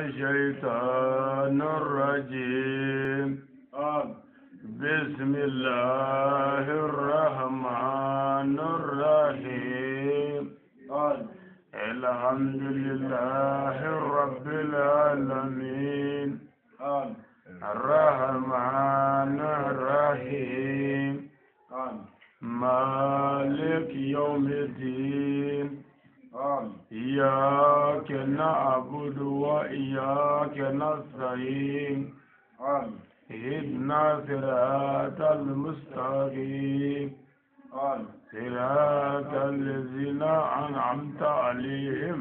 الشيطان الرجيم. بسم الله الرحمن الرحيم. الحمد لله رب العالمين. الرحمن الرحيم. مالك يوم الدين. إياك نعبد وإياك نستعين. اهدنا صراط المستقيم. صراط الذين أنعمت عليهم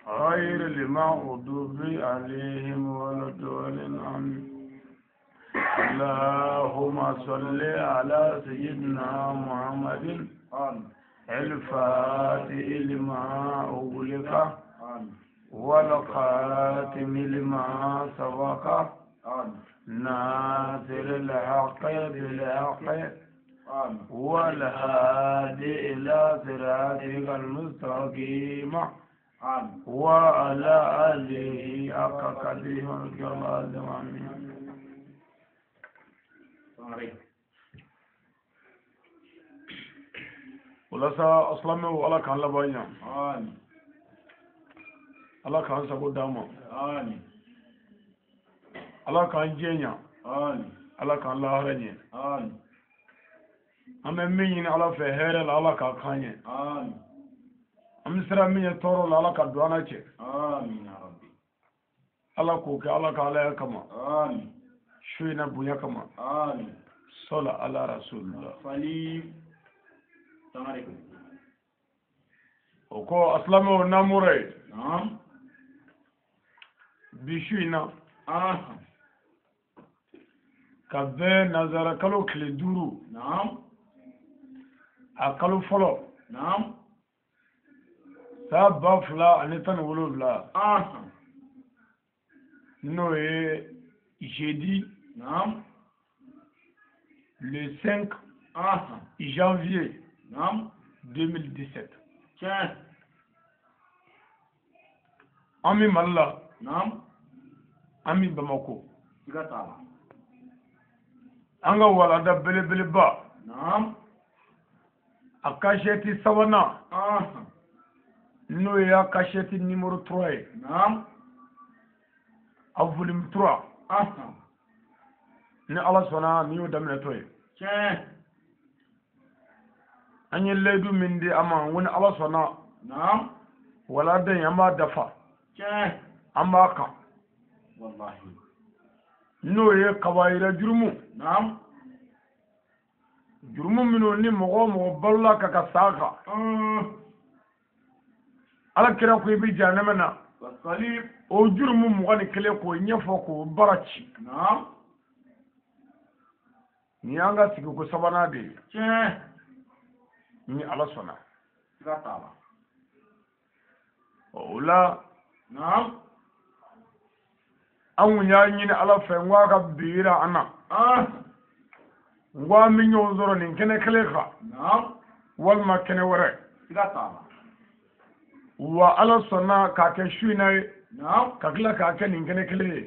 غير المغضوب عليهم ولا الضالين. آمين. اللهم صل على سيدنا محمد الفاتح لما أغلق والخاتم لما سبق ناصر الحق بالحق والهادي إلى صراطك المستقيم وعلى آله حق قدره ومقداره. آمين. Walasa silamɛw, Ala k'an laban ɲa, Ala k'an sago d'an ma, Ala k'an jɛ ɲa, Ala k'an lahara ɲɛ. An bɛ min ɲini Ala fɛ hɛrɛ la, Ala k'a k'an ɲɛ. An bɛ siran min ɲɛ tɔɔrɔ la, Ala ka don an n'a cɛ. Ala k'o kɛ, Ala ka Alaya kama, su in na bonya kama. Sɔla ala rasulillah. O kɔ, a silamɛw, n'an bɔra yen, bi su in na, ka bɛn nanzara kalo tile 5, a kalo fɔlɔ, san 2017, n'o ye jeudi le 5 janvier 2017. An bɛ Mali la, an bɛ Bamako, an ka walanda belebeleba, a kasɛti sabanan, n'o y'a kasɛti numéro 3 ye, a volume 3, ni Ala sɔnna, nin y'o daminɛtɔ ye. An ye layidu min di a ma, n ko ni Ala sɔnna, walanda in, an b'a dafa, an b'a kan, n'o ye kabayira jurumu, jurumu minnu ni mɔgɔ o mɔgɔ balola ka sa a kan, Ala kira ko i bɛ jahanama na. O jurumu 21, k'o ɲɛfɔ, k'o bara ci. Nin y'an ka sigiko sabanan de ye, ni Ala sɔnna. O la, an kun y'a ɲini Ala fɛ, n ko a ka bi yira an na, n ko an bɛ ɲɔgɔn sɔrɔ nin kɛnɛ kelen kan walima kɛnɛ wɛrɛ. Wa Ala sɔnna k'a kɛ su in na ye, ka tila k'a kɛ nin kɛnɛ kelen ye.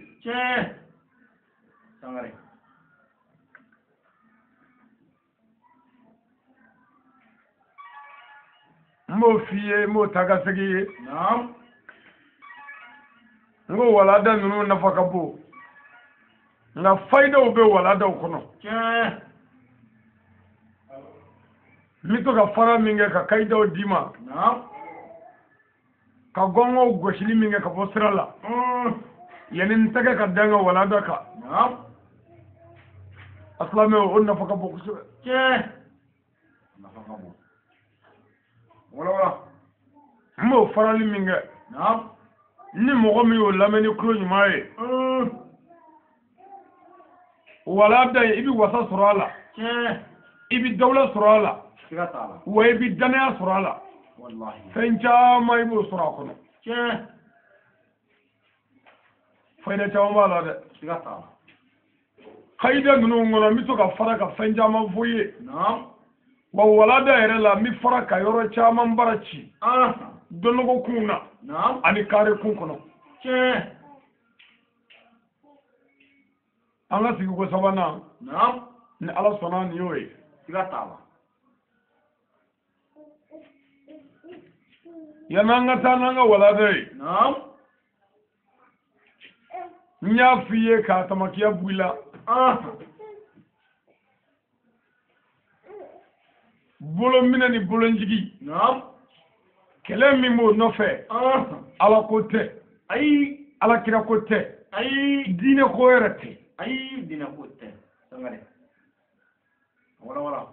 N b'o f'i ye, n b'o ta ka segin ye. N ko walada ninnu nafa ka bon, nka fayidaw bɛ waladaw kɔnɔ. N bɛ to ka fara min kɛ ka kayidaw d'i ma, ka gɔngɔw gosili min kɛ ka bɔ sira la, yanni n tɛgɛ ka da n ka walada kan, a silamɛw, o nafa ka bon kosɛbɛ. N b'o farali min kɛ, ni mɔgɔ min y'o lamɛn ni tulo ɲuman ye, walada in, i bɛ wasa sɔrɔ a la, i bɛ dawula sɔrɔ a la, wa i bɛ danaya sɔrɔ a la. Fɛn caman i b'o sɔrɔ a kɔnɔ. Fayida caman b'a la dɛ. Kayida ninnu kɔnɔ, n bɛ to ka fara ka fɛn caman fɔ i ye. Wa walada yɛrɛ la, n bɛ fara ka yɔrɔ caman bara ci dɔnnɔgɔ kun na ani kare kun kɔnɔ. An ka sigi ko sabanan. Naam. Ni Ala sɔnna nin y'o ye. Siga t'a la. Yan'an ka taa n'an ka walada ye. Naam. N y'a f'i ye k'a tamakiya bɔ i la. Bolo minɛ ni bolonjigi. Naam. Kɛlɛ min b'o nɔfɛ. Ala ko tɛ. Ayi. Ala kira ko tɛ. Ayi. Diinɛ ko yɛrɛ tɛ. Ayi, diinɛ ko tɛ. Sangare. Wala wala.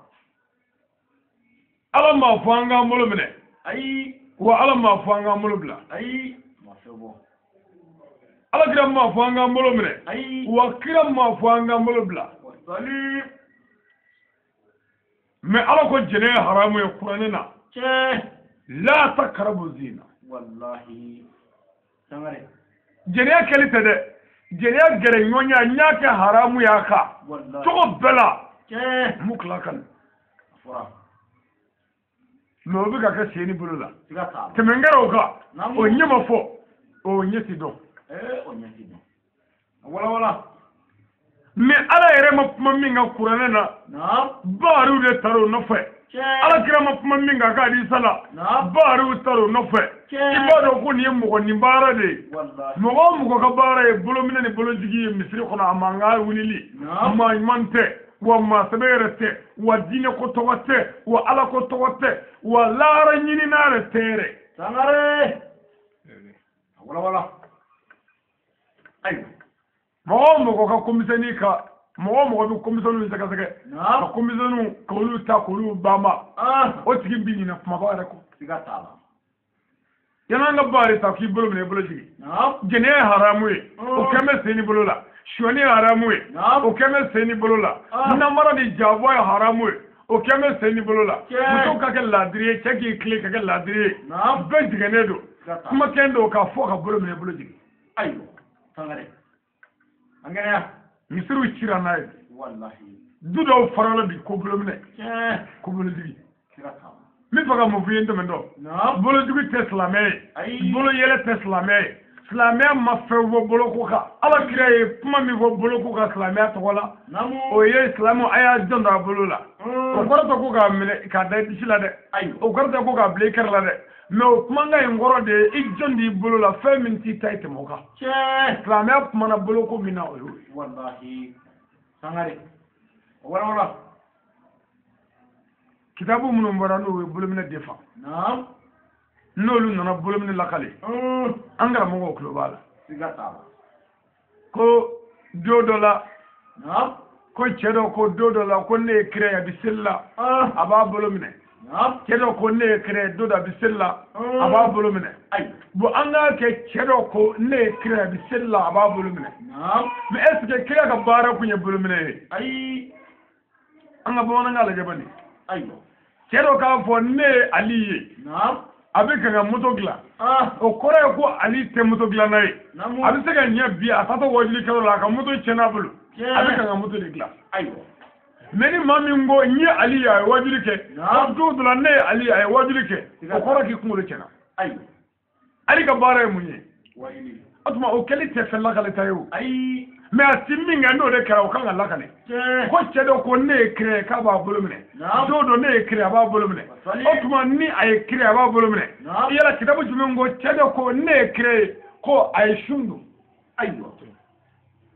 Ala m'a fɔ an k'an bolo minɛ. Ayi. Wa Ala m'a fɔ an k'an bolo bila. Ayi. Ma fɛn bɔ. Ala kira m'a fɔ an k'an bolo minɛ. Ayi. Wa kira m'a fɔ an k'an bolo bila. Salut. Mais Ala ko jɛnɛ ye haramu ye kuranɛ na. Tiɲɛ. La taqrabu zina. Wallahi. Sangare. Jɛnɛya kɛli tɛ dɛ. Jɛnɛya gɛrɛ ɲɔgɔnya n y'a kɛ haramu y'a kan. Wallahi. Cogo bɛɛ la. Tiɲɛ. Mutlakan. A fɔra. Mais o bɛ ka kɛ sen ni bolo la. Siga t'a la. Tɛmɛ kɛra o kan. Naamu. O ɲɛ ma fɔ. O ɲɛ ti dɔn. O ɲɛ ti dɔn. Wala wala. Mais Ala yɛrɛ ma kuma min kan kuranɛ na. Naam. Baariw de taara o nɔfɛ. Tiɲɛ. Ala kira ma kuma min kan k'a hadisa la. Naam. Baariw taara o nɔfɛ. Tiɲɛ. I b'a dɔn ko nin ye mɔgɔ nin baara de ye. Wallahi. Mɔgɔ o mɔgɔ ka baara ye bolominɛ ni bolojigi ye misiri kɔnɔ a mankan wulili. Naam. Maa ɲuman tɛ. Wa maa sɛbɛ yɛrɛ tɛ. Wa diinɛ ko tɔgɔ tɛ. Wa Ala ko tɔgɔ tɛ. Wa lahara ɲinina yɛrɛ tɛ yɛrɛ. Sangare. Wala wala. Ayiwa. Mɔgɔ o mɔgɔ ka komisɛnni ka mɔgɔ o mɔgɔ bɛ komisɛnninw sɛgɛsɛgɛ. Naam. Ka komisɛnninw k'olu ta k'olu banba. O tigi b'i ɲinɛ kumaba yɛrɛ kɔ. Siga t'a la. Yan'an ka baari ta k'i bolo minɛ i bolo jigin. Naam. Jɛnɛya ye haramu ye. O kɛn bɛ sen ni bolo la. Sonyani ye haramu ye. Naam. O kɛn bɛ sen ni bolo la. Namara ni jabɔ ye haramu ye. O kɛn bɛ sen ni bolo la. Tiɲɛ. Muso ka kɛ laadiri ye, cɛ k'i tilen ka kɛ laadiri ye. Naam. Bɛɛ jiginnen don. Siga t'a la. Kuma kɛn don k'a fɔ ka bolo minɛ i bolo jigin. Ayiwa. Sangare. An kɛnɛya. Misiriw cira n'a ye. Wallahi. Du dɔw farala bi ko bolo minɛ. Tiɲɛ. Ko bolo jigin. Siga t'a la. N bɛ fɛ ka mun f'i ye n tɛmɛtɔ. Naam. Bolojugu tɛ silamɛ ye. Ayi. Bolo yɛlɛ tɛ silamɛ ye. Silamɛya ma fɛn fɔ boloko kan. Ala kira ye kuma min fɔ boloko kan silamɛya tɔgɔ la. Naamu. O ye silamɛw a y'a janto a bolo la. O kɔrɔ tɛ ko k'a minɛ k'a da i disi la dɛ. Ayiwa. O kɔrɔ tɛ ko k'a bila i kɛrɛ la dɛ. Mais o kumakan in kɔrɔ de ye i jɔn d'i bolo la fɛn min t'i ta i tɛmɛ o kan. Tiɲɛ. Silamɛya kumana boloko min na o y'o ye. Wallahi. Sangare. Wala wala. Kitabu minnu bɔra n'o ye bolominɛ defa. Naam. N'olu nana bolominɛ lakale. An karamɔgɔw tulo b'a la. Siga t'a la. Ko don dɔ la. Naam. Ko cɛ dɔ ko don dɔ la ko ne ye kira ye a bɛ seli la. A b'a bolo minɛ. Naam. Cɛ dɔ ko ne ye kira ye don dɔ a bɛ seli la. A b'a bolo minɛ. Ayi. Bon an k'a kɛ cɛ dɔ ko ne ye kira ye a bɛ seli la a b'a bolo minɛ. Naam. Mais est ce que kira ka baara kun ye bolo minɛ ye? Ayi. An ka bamanankan lajɛ bani. Ayiwa. Cɛ dɔ k'a fɔ ne ye Ali ye. Naam. A bɛ ka n ka moto dilan. O kɔrɔ ye ko Ali tɛ moto dilanna ye. Naamu. A bɛ se ka ɲɛ bi a taatɔ wajulikɛyɔrɔ la a ka moto tiɲɛna a bolo. Tiɲɛ. A bɛ ka n ka moto de dilan. Ayiwa. Mais ni maa min ko n ye Ali ye a ye wajuli kɛ. Naam. Ko don dɔ la ne ye Ali ye a ye wajuli kɛ. O kɔrɔ k'i kunkolo tiɲɛna. Ayiwa. Ali ka baara ye mun ye? Wajuli. O tuma o kɛli tɛ fɛn lakaleta ye o. Ayi. Mais a ti min kɛ n'o de kɛra o kan ka lakale. Tiɲɛ. Ko cɛ dɔ ko ne ye kira ye k'a b'a bolo minɛ. Naam. Don dɔ ne ye kira ye a b'a bolo minɛ. Wasali. O tuma ni a ye kira ye a b'a bolo minɛ. Naam. Yala kitabu jumɛn ko cɛ dɔ ko ne ye kira ye ko a ye sun don. Ayiwa.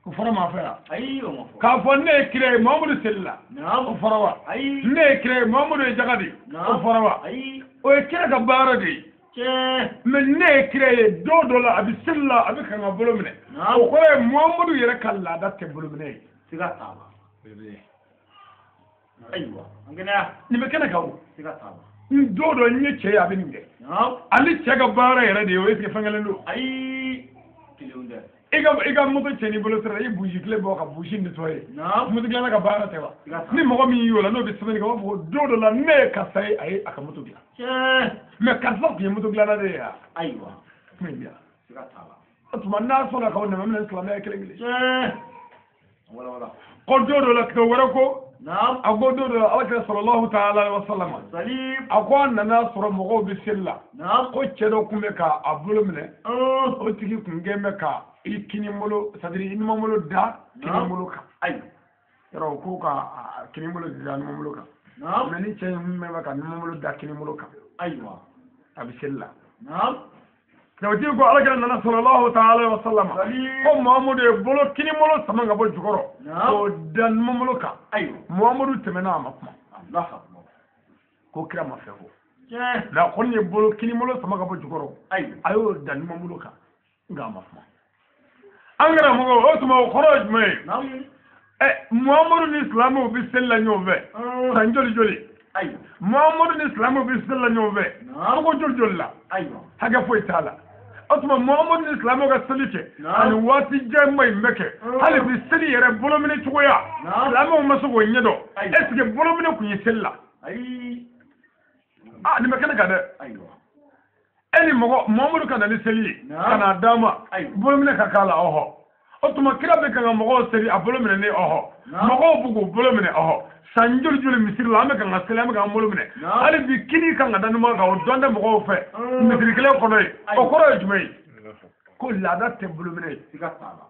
O fɔra maa fɛ yan. Ayi o ma fɔ. K'a fɔ ne ye kira ye Muhamadu seli la. Naam. O fɔra wa? Ayi. Ne ye kira ye Muhamadu ye jaga de. Naam. O fɔra wa? Ayi. O ye kira ka baara de ye. Tiɲɛ. Mais ne ye kira ye don dɔ la a bɛ seli la a bɛ ka n ka bolo minɛ. Naam. O kɔrɔ ye Muhamadu yɛrɛ ka laada tɛ bolo minɛ ye. Siga t'a la. Ayiwa. An kɛnɛya. Nin bɛ kɛnɛ kan o. Siga t'a la. N don dɔ n ye cɛ ye a bɛ nin kɛ. Naam. Ale cɛ ka baara yɛrɛ de ye o est ce que fɛn kelen don? Ayi. Kelenw tɛ. I ka moto cɛ n'i bolo sira la i ye buji kile bɔ ka buji nettoyer. Naam. Moto dilanna ka baara tɛ wa? Siga t'a la. Ni mɔgɔ min y'o la n'o bɛ sɛbɛnni kɛ o b'a fɔ ko don dɔ la ne ye karisa ye a ye a ka moto dilan. Tiɲɛ. Mais karisa tun ye moto dilanna de ye wa? Ayiwa. Kuma in bɛ yan. Siga t'a la. O tuma n'a sɔnna k'aw nɛmɛ minɛ silamɛya ye kelen kelen. Tiɲɛ. Wala wala. Ko don dɔ la kitabu wɛrɛ ko. Naam. A ko don dɔ la Ala kira sallallahu ta'ala alaihi wa sallam. Salim. A ko a nana sɔrɔ mɔgɔw bɛ seli la. Naam. Ko cɛ dɔ tun bɛ k'a bolo minɛ. O tigi tun kɛn bɛ ka i kini bolo c'est à dire i numan bolo da kini bolo kan. Ayiwa. Yɔrɔ o ko ka kini bolo da numan bolo kan. Naam. Mais ni cɛ in mun bɛ ka numan bolo da kini bolo kan. Ayiwa. A bɛ seli la. Naam. Dawudi ko Ala kira nana sallallahu ta'ala wa sallama. Ko Muhammadu ye bolo kini bolo sama ka bɔ jukɔrɔ. K'o da numan bolo kan. Ayiwa. Muhammadu tɛmɛna a ma kuma. Allahu akbar. Ko kira ma fɛn fɔ. Tiɲɛ. Mais a kɔni ye bolo kini bolo sama ka bɔ jukɔrɔ. Ayiwa. A y'o da numan bolo kan. Nka a ma kuma. An karamɔgɔ o tuma o kɔrɔ ye jumɛn ye? Naam. Muhammadu ni silamɛw bɛ seli la ɲɔgɔn fɛ. San joli joli? Ayiwa. Muhammadu ni silamɛw bɛ seli la ɲɔgɔn fɛ. Cogo joli joli la? Ayiwa. Hakɛ foyi t'a la. O tuma Muhammadu ni silamɛw ka seli kɛ. Ani waati janba in bɛ kɛ. Hali bi seli yɛrɛ bolominɛ cogoya. Silamɛw ma se k'o ɲɛdɔn. Est ce que bolominɛ kun ye seli la? Ayi. Ah, nin bɛ kɛnɛ kan dɛ. Ayiwa. E ni mɔgɔ Muhammadu ka na ni seli ye. Ka n'a d'a ma. Bolominɛ ka k'a la ɔhɔ. O tuma kira bɛ kan ka mɔgɔw seli a bolo minɛ ne ɔhɔ. Mɔgɔw b'u k'u bolo minɛ ɔhɔ. San joli joli misiri la an bɛ kan ka seli an bɛ k'an bolo minɛ. Hali bi kini kan ka da numan kan o dɔn tɛ mɔgɔw fɛ. Misiri kelen kɔnɔ yen. O kɔrɔ ye jumɛn ye? Ko laada tɛ bolo minɛ ye. Siga t'a la.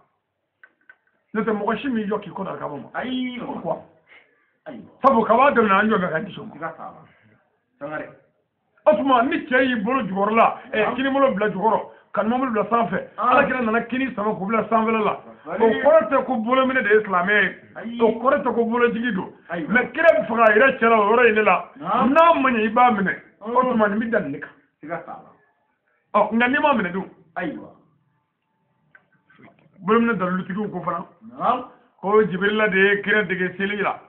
N'o tɛ mɔgɔ si m'i jɔ k'i kɔ da kaba ma. Ayi. Pourquoi? Ayiwa. Sabu kaba daminɛ an jɔ bɛ ka di so ma. Siga t'a la. Sangare. O tuma ni cɛ y'i bolo jukɔrɔla kini bolo bila jukɔrɔ ka numan bolo bila sanfɛ. Ala kira nana kini sama k'o bila sanfɛla la. O kɔrɔ tɛ ko bolominɛ de ye silamɛ ye. O kɔrɔ tɛ ko bolojigi don. Mais kira bɛ fɛ k'a yira cɛ la o yɔrɔ in de la. N'a ma ɲɛ i b'a minɛ. O tuma nin bɛ da nin de kan. Siga t'a la. Ɔ nka n'i m'a minɛ dun? Ayiwa. Bolominɛ dalilutigiw ko fana. Naam. Ko Jibirila de ye kira dege seli la.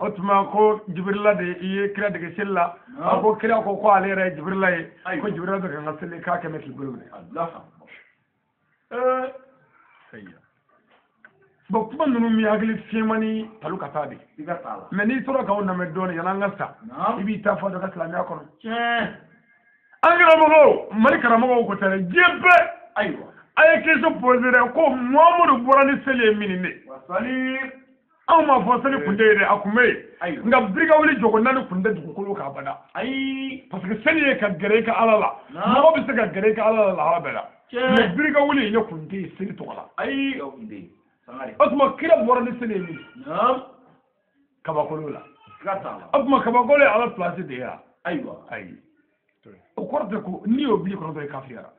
O tuma ko Jibirila de ye kira dege seli la. A ko kira ko ko ale yɛrɛ ye Jibirila ye. Ko Jibirila bɛ ka n ka seli k'a kɛmɛ k'i bolo minɛ. Allahu akbar. Bon kuma ninnu mi hakili fiɲɛma ni talu ka taa de. Siga t'a la. Mais n'i tora k'anw lamɛn dɔɔnin yan'an ka sa. I b'i ta fɔ dɔ ka silamɛya kɔnɔ. Tiɲɛ. An karamɔgɔw Mali karamɔgɔw ko tɛ dɛ diɲɛ bɛɛ. Ayiwa. A ye question posé dɛ ko Muhammadu bɔra ni seli ye min ne. Wasali. Anw m'a fɔ seli kun tɛ yen dɛ a kun bɛ yen. Ayiwa. Nka birika wuli jɔko naani kun tɛ dugukolo kan abada. Ayi. Parce que seli ye ka gɛrɛ i ka Ala la. Mɔgɔ bɛ se ka gɛrɛ i ka Ala la lahala bɛɛ la. Tiɲɛ. Mais birika wuli in ye kun tɛ yen seli tɔgɔ la. Ayi. O kun tɛ yen. Sangare. O tuma kira bɔra ni seli ye min. Naam. Kabakolo la. Siga t'a la. O tuma kabakolo ye Ala place de ye wa? Ayiwa. Ayi. O kɔrɔ tɛ ko n'i y'o bil'i kɔnɔ dɔrɔn i kafiriyara.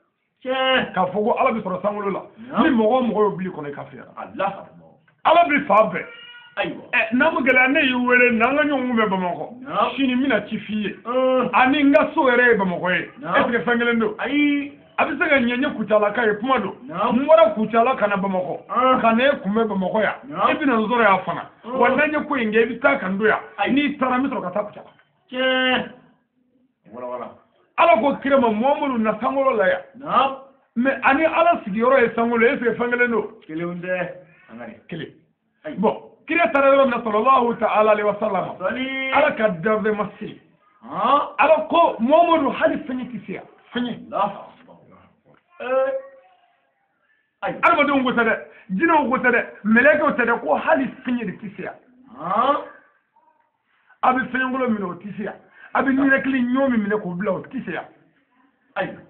Tiɲɛ. K'a fɔ ko Ala bɛ sɔrɔ sankolo la. Ni mɔgɔ o mɔgɔ y'o bil'i kɔnɔ i kafiriyara. Allahu akbar. Ala bɛ fan bɛɛ. Ayiwa. N'an ma gɛlɛya ne y'i wele n'an ka ɲɔgɔn kunbɛn Bamakɔ. Sini n bɛna ci f'i ye. Ani n ka so yɛrɛ ye Bamakɔ ye. Est ce que fɛn kelen don? Ayi. A bɛ se ka ɲɛ n ye Kucalaka ye kuma don. N bɔra Kucala ka na Bamakɔ. Ka na e kunbɛn Bamakɔ yan. E bɛna n sɔrɔ yan fana. Wa n'an ye ko in kɛ i bɛ taa ka n don yan. N'i taara n bɛ sɔrɔ ka taa Kucala. Tiɲɛ. Wala wala. Ala ko kira ma Muhammadu na sankolo la yan. Naam. Mais ani Ala sigiyɔrɔ ye sankolo ye est ce que fɛn kelen don? Kelen tɛ. Sangare. Kelen. Bon kira taara yɔrɔ min na sallallahu ta'ala alayhi wa sallam. Ala ka danfɛn ma se. Ala ko Muhammadu hali fɛn tɛ se yan. Fɛn. Allahu akbar. Ayiwa. Adamadenw ko tɛ dɛ, jinɛw ko tɛ dɛ, mɛlɛkɛw tɛ dɛ, ko hali fɛn de tɛ se yan. A bɛ fɛnkolo minɛ o tɛ se yan. A bɛ ninakili ɲɔ min minɛ k'o bila o tɛ se yan. Ayiwa.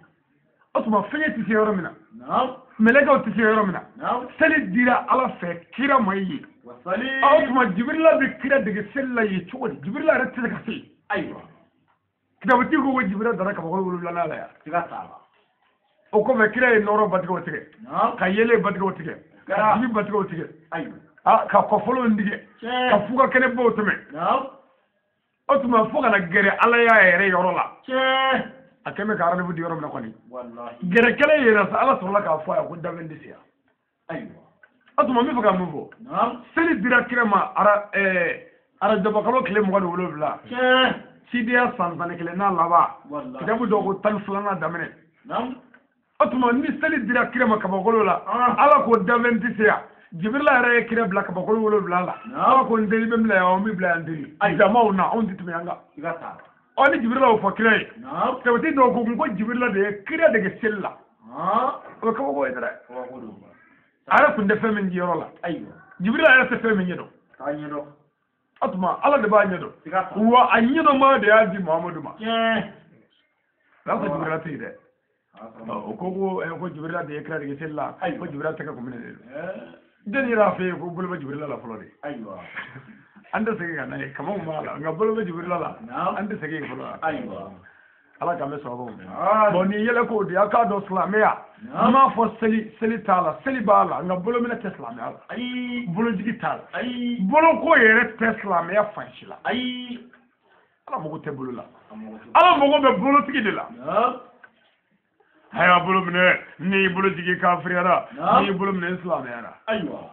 O tuma fɛn tɛ se yɔrɔ min na. Naam. Mɛlɛkɛw tɛ se yɔrɔ min na. Naam. Seli dira Ala fɛ kira ma ye. Wasali. O tuma Jibirila bɛ kira dege seli la yen cogo di? Jibirila yɛrɛ tɛ se ka se yen. Ayiwa. Kitabutigi ko ko Jibirila dara kabakolo wolonwulanan la yan. Siga t'a la. O kɔfɛ kira ye nɔrɔ batigɛw tigɛ. Naam. Ka yelen batigɛw tigɛ. Ka dibi batigɛw tigɛ. Ayiwa. Ka kɔfɔlɔw tigɛ. Ka fuga kɛnɛbaw tɛmɛ. Naam. O tuma fo ka na gɛrɛ Ala y'a yɛrɛ yɔrɔ la. Tiɲɛ. A kɛn bɛ ka rendez-vous di yɔrɔ min na kɔni. Walahi. Gɛrɛ kɛlɛ yɛrɛ sa Ala sɔrɔla k'a fɔ a ye ko danfɛn tɛ se yan. Ayiwa. O tuma n bɛ fɛ ka mun fɔ? Naam. Seli dira kira ma arajabakalo tile 27. Tiɲɛ. Sidiya san 11 n'a laban. Walahi. Kitabu dɔw ko 12nan daminɛ. Naam. O tuma ni seli dira kira ma kabakolo la. Ala ko danfɛn tɛ se yan. Jibirila yɛrɛ ye kira bila kabakolo 7 la. Ala ko n teri bɛ min bila yan, n bɛ bila yan teri. Jamaw na anw tɛ tɛmɛ yan kan. Siga t'a la. Ɔ ni Jibirila y'o fɔ kira ye. Naam. Kitabutigi dɔw ko ko Jibirila de ye kira dege seli la. O ye kabako ye dɛ. Kabako don. A yɛrɛ kun tɛ fɛn min di yɔrɔ la. Ayiwa. Jibirila yɛrɛ tɛ fɛn min ɲɛdɔn. K'a ɲɛdɔn. O tuma Ala de b'a ɲɛdɔn. Siga t'a la. Wa a ɲɛdɔnmaa de y'a di Muhamadu ma. Tiɲɛ. O y'a sɔrɔ Jibirila tɛ yen dɛ. O ko ko Jibirila de ye kira dege seli la. Ko Jibirila tɛgɛ kun minɛ de don. Jɔnni yɛrɛ y'a f'e ye ko bolo bɛ Jibirila la fɔlɔ de? Ayiwa. An tɛ segin ka n'a ye, kamaw b'a la, nka bolo bɛ Jibirila la. Naam. An tɛ segin fɔlɔ la. Ayiwa. Ala k'an bɛ sababu ma. Amiina. Bon, nin yɛlɛko de a k'a dɔn silamɛya. Naam. N m'a fɔ seli t'a la, seli b'a la, nka bolominɛ tɛ silamɛya la. Ayi. Bolojigi t'a la. Ayi. Boloko yɛrɛ tɛ silamɛya fan si la. Ayi. Ala mago tɛ bolo la. A mago tɛ. Ala mago bɛ bolotigi de la. Naam. A y'a bolo minɛ, n'i y'i bolo jigin kafiriyara, Naam. n'i y'i bolo minɛ i silamɛyara. Ayiwa.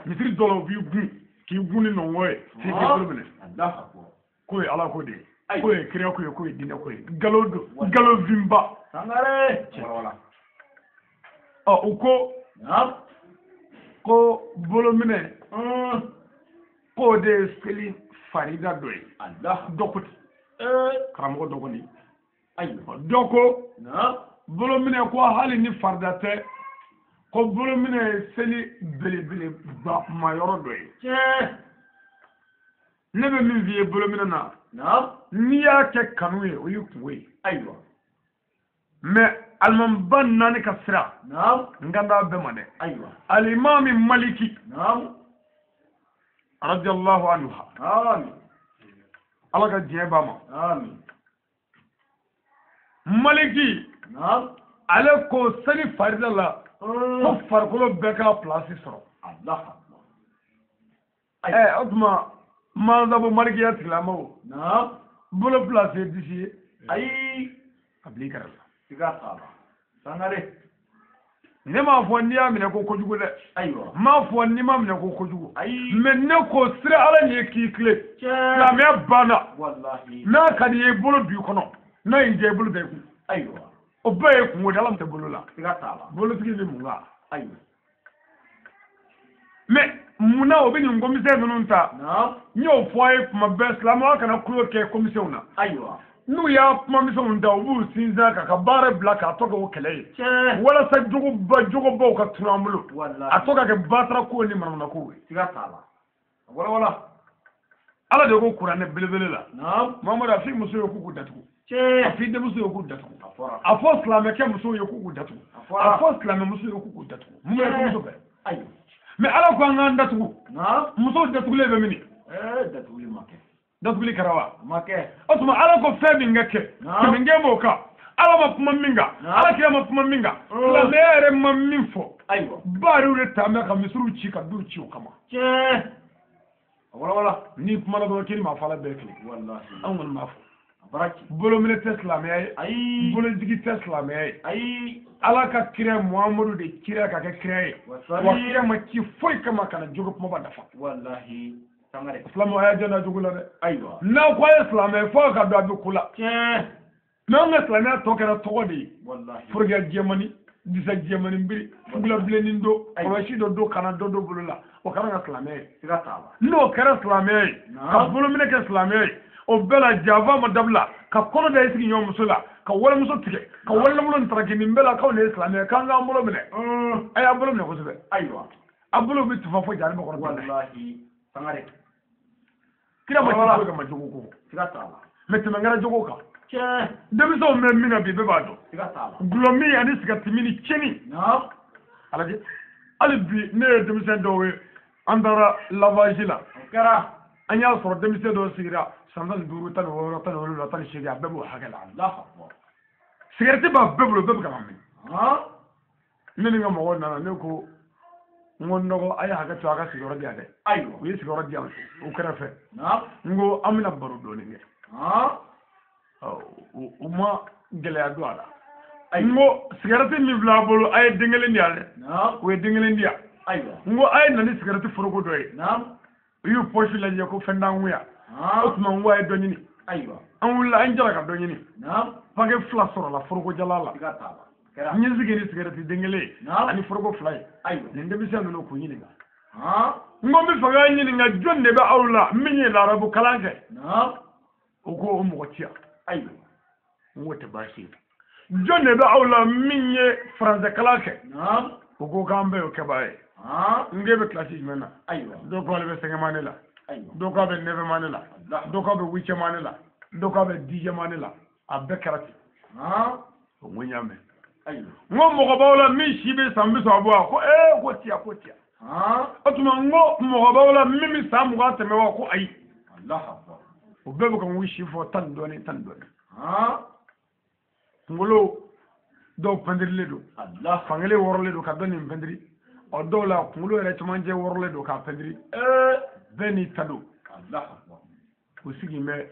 Misiri dɔ la u b'i gun, k'i gun ni nɔngɔn ye, f'i k'i bolo minɛ. Allahu akbar. K'o ye Ala ko de ye. Ayiwa. K'o ye kira ko ye, k'o ye diinɛ ko ye. Nkalon don, nkalon finba. Sangare. Wala wala. Ɔ, u ko Naam. ko bolominɛ k'o de ye seli farida dɔ ye. Allah. Dɔ ko ten. Karamɔgɔ dɔ kɔni. Ayiwa. Dɔ ko Naam. bolominɛ ko hali ni farida tɛ, ko bolominɛ ye seli belebeleba mayɔrɔ dɔ ye. Tiɲɛ. Ne bɛ min f'i ye bolominɛ na, Naam. n'i y'a kɛ kanu ye, o y'i kungo ye. Ayiwa. Mais alimamiba naani ka sira, Naam. n kan t'a bɛɛ ma dɛ. Ayiwa. Alimami Maliki Naam. radiyallahu anhu, Amin. Ala ka diɲɛ b'a ma. Amin. Maliki Naam. ale ko seli farida la ko farikolo bɛɛ ka pilasi sɔrɔ. Allah akbar. Ɛ, o tuma mazabu malikiya tigilamɔgɔw, Naam. bolo pilasi ye disi ye, Ayi. a bila i kɛrɛfɛ. Siga t'a la. Sangare. Ne m'a fɔ n'i y'a minɛ ko kojugu dɛ. Ayiwa. N m'a fɔ n'i m'a minɛ ko kojugu. Ayi. Mais ne ko sira Ala ɲɛ k'i tile. Tiɲɛ. Silamɛya banna. Wallahi. N'a ka di i ye, i bolo b'i kɔnɔ. N'a y'i diya, i bolo da i kun. Ayiwa. O bɛɛ ye kungo de ye, Ala tɛ bolo la. Siga t'a la. Bolotigi bɛ mun kan? Ayiwa. Mais munna o bɛ nin komisɛn ninnu ta? Naam. N y'o fɔ a ye kuma bɛɛ, silamɛya kana kulo kɛ komisɛnw na. Ayiwa. N'u y'a kumamisɛnw ta, u b'u sinsin a kan ka baara bila k'a tɔ kɛ o kɛlɛ ye. Tiɲɛ. Walasa jogobaw ka tunu an bolo. Wallahi. A tɔ ka kɛ batara ko ni manamana ko ye. Siga t'a la. Wala wala. Ala de ko kuranɛ belebele la. Naam. Mamadu, a f'i muso ye k'u k'u datugu. A Tiɲɛ. f'i denmuso ye k'u datugu. A fɔra. A fɔ silamɛkɛ musow ye k'u k'u datugu. A fɔra. A fɔ silamɛmuso ye k'u k'u datugu. Mun bɛ muso fɛ? Ayiwa. Mais Ala ko an k'an datugu. Naam. Musow datugulen bɛ min? Datuguli ma kɛ. Datuguli kɛra wa? A ma kɛ. O tuma Ala ko fɛn min ka kɛ, Naam. tɛmɛnkɛ m'o kan. Ala ma kuma min kan, Naam. Ala kira ma kuma min kan, silamɛya yɛrɛ ma min fɔ. Ayiwa. Baariw de ta bɛ ka misiriw ci ka duw ci o kama. Tiɲɛ. A wala wala. N'i kumana dɔrɔn k'i ni maa fɔ Ala bɛɛ kelen. Wallahi. Anw kɔni m'a fɔ. A baraji. Bolominɛ tɛ silamɛya ye. Ayi. Bolojigi tɛ silamɛya ye. Ayi. Ala ka kira Muhamadu de kira ka kɛ kira ye. Wa Wasali. kira ma ci foyi kama ka na jogo kumaba dafa. Wallahi. Sangare. Silamɛw a y'a jɔ jogo la dɛ. Ayiwa. N'aw ko a ye silamɛ ye fo ka don a bɛ ko la. Tiɲɛ. Mais anw ka silamɛya tɔ kɛra tɔgɔ de ye. Wallahi. Forokɛ jɛmani, disa jɛmani biri, fugula bilennin don, Ayiwa. kɔlɔsi dɔ don, kana dɔ don bolo la. O kɛra ka silamɛ ye. Siga t'a la. N'o kɛra silamɛya ye, Naam. ka bolominɛ kɛ silamɛya ye, o bɛɛ la janfa ma dabila, ka kɔnɔ da i sigiɲɔgɔn muso la, ka walimuso tigɛ, ka walilamolo taraki, nin bɛɛ la k'aw de ye silamɛ ye, k'an k'an bolo minɛ. A y'an bolo minɛ kosɛbɛ. Ayiwa. A bolo bɛ tufa fo jari kɔnɔ. Wallahi. Sangare. Kira ma ci foyi kama jogo ko. Siga t'a la. Mais tɛmɛ kɛra jogo kan. Tiɲɛ. Denmisɛnw bɛ min na bi, bɛɛ b'a dɔn. Siga t'a la. Gulɔmin ani sigarɛti ni tiɲɛni. Naam. Alajɛ. Hali bi ne ye denmisɛn dɔw ye, an taara lavage la. O kɛra. An y'a sɔrɔ denmisɛn dɔw sigira san 15, 16, 17, 18, a bɛɛ b'o hakɛ la. Allahu akbar. Sigarɛti b'a bɛɛ bolo, bɛɛ bɛ ka min. Han. Ne ni n ka mɔgɔw nana, ne ko n ko n dɔgɔ, a ye hakɛ to, a ka sigiyɔrɔ di yan dɛ. Ayiwa. U ye sigiyɔrɔ di yan u kɛrɛfɛ. Naam. N ko an bɛna baro dɔɔni kɛ. Han. Ɔ, u ma gɛlɛya don a la. Ayiwa. N ko sigarɛti min filɛ a bolo, a ye den kelen di yan dɛ. Naam. U ye den kelen di yan. Ayiwa. N ko a ye na ni sigarɛti foroko dɔ ye. Naam. U y'u pɔsi lajɛ ko fɛn t'an kun yan. O Han. tuma n ko a ye dɔ ɲini. Ayiwa. An wulila, an jɛra ka dɔ ɲini. Naam. Paquet 2 sɔrɔla foroko jala la. Siga t'a la. Kɛra. N ye sigi ni sigarɛti den kelen ye Naam. ani foroko 2 ye. Ayiwa. Nin denmisɛn ninnu k'u ɲininka. Han. N ko n bɛ fɛ k'a ɲininka, jɔn de bɛ aw la min ye larabu kalan kɛ? Naam. O ko o mɔgɔ ti yan. Ayiwa. N k'o tɛ baasi ye. Jɔn de bɛ aw la min ye faransɛ kalan kɛ? Naam. O ko k'an bɛɛ y'o kɛbaa ye. Han. N k'e bɛ kilasi jumɛn na? Ayiwa. Dɔw ko ale bɛ cinquième année la. Ayiwa. Dɔw k'a bɛ neuvième année la. Allah. Dɔw k'a bɛ huitième année la. Dɔw k'a bɛ dixième année la. A bɛɛ kɛra ten. Han. O n ko n y'a mɛn. Ayiwa. N ko mɔgɔ b'aw la min si bɛ san 30 bɔ wa? Ko ee, ko tiya, ko tiya. O tuma n ko mɔgɔ b'aw la min bɛ san 20 tɛmɛ wa ko ayi. O bɛɛ bɛ ka n si fɔ 10 dɔɔni 10 dɔɔni. Kunkolo dɔw pɛntirilen don. Fankelen wɔrɔlen don ka dɔ nin pɛntiri. Ɔ dɔw la kunkolo yɛrɛ cɛmancɛ wɔrɔlen don k'a pɛntiri. Bɛɛ n'i ta don. U sigilen bɛ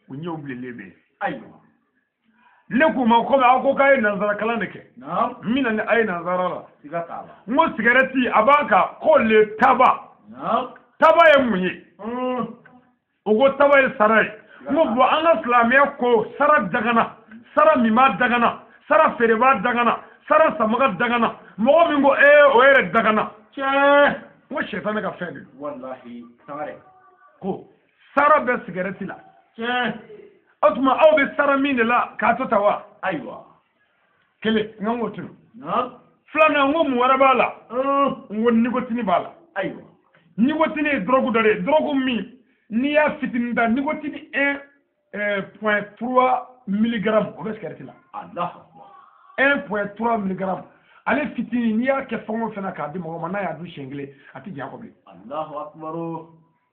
u ɲɛw bilenlen bɛ yen. Ne k'u ma komi aw ko k'a ye nanzara kalan de kɛ. N bɛna ni a ye nanzara la. N ko sigɛrɛti a b'a kan ko le tabac. Tabac ye mun ye? O ko tabac ye sara ye. N ko bon an ka silamɛya ko sara dagana, sara minbaa dagana, sara feerebaa dagana, sara samaga dagana. Mɔgɔ min ko ee o yɛrɛ dagana. N ko sɛtanɛ ka fɛn de don. Ko sara bɛ sigɛrɛti la. O tuma aw bɛ sara min de la k'a to ta wa? Ayiwa. Kelen n kan k'o to yen. Filanan n ko mun wɛrɛ b'a la? N ko nikotini b'a la. Ayiwa. Nikotini ye dɔrɔgu dɔ de ye. Dɔrɔgu min n'i y'a fitinin ta nikotini 1.3 milligramme o bɛ sigɛrɛti la. 1.3 milligramme ale fitinin n'i y'a kɛ fɛn o fɛn na k'a di mɔgɔ ma n'a y'a dun siɲɛ kelen a tɛ jɛn a kɔ bilen.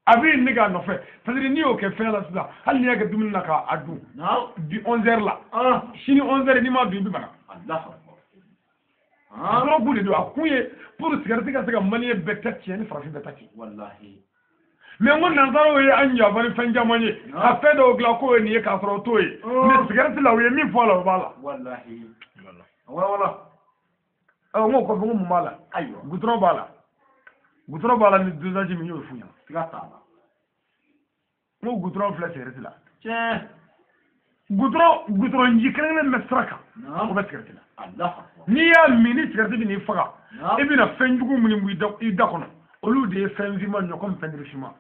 A b'i nege a nɔfɛ parce que n'i y'o kɛ fɛn la sisan hali n'i y'a kɛ dumuni na k'a dun bi 11h la sini 11h n'i m'a dun i bɛ bana. Dɔrɔgu de don a kun ye pour sigɛrɛti ka se ka maliyɛn bɛɛ ta tiɲɛ ni farafin bɛɛ ta tiɲɛ. Mais n ko nanzaraw ye an yafa ni fɛn caman ye ka fɛn dɔw dilan k'o ye nin ye k'a sɔrɔ o t'o ye mais sigɛrɛti la u ye min fɔ a la o b'a la. N ko kɔfɛ n ko mun b'a la? Goudron b'a la. Goudron b'a la ni dosage min y'o f'u ɲɛna. N ko goudron filɛ sigɛrɛti la. Goudron ji kelen kelen bɛ sira kan o bɛ sigɛrɛti la. N'i y'a min ni sigɛrɛti bɛ n'i faga i bɛna fɛn jugu minnu b'i da kɔnɔ olu de ye fɛn finman ɲɔ komi pɛntiri finman.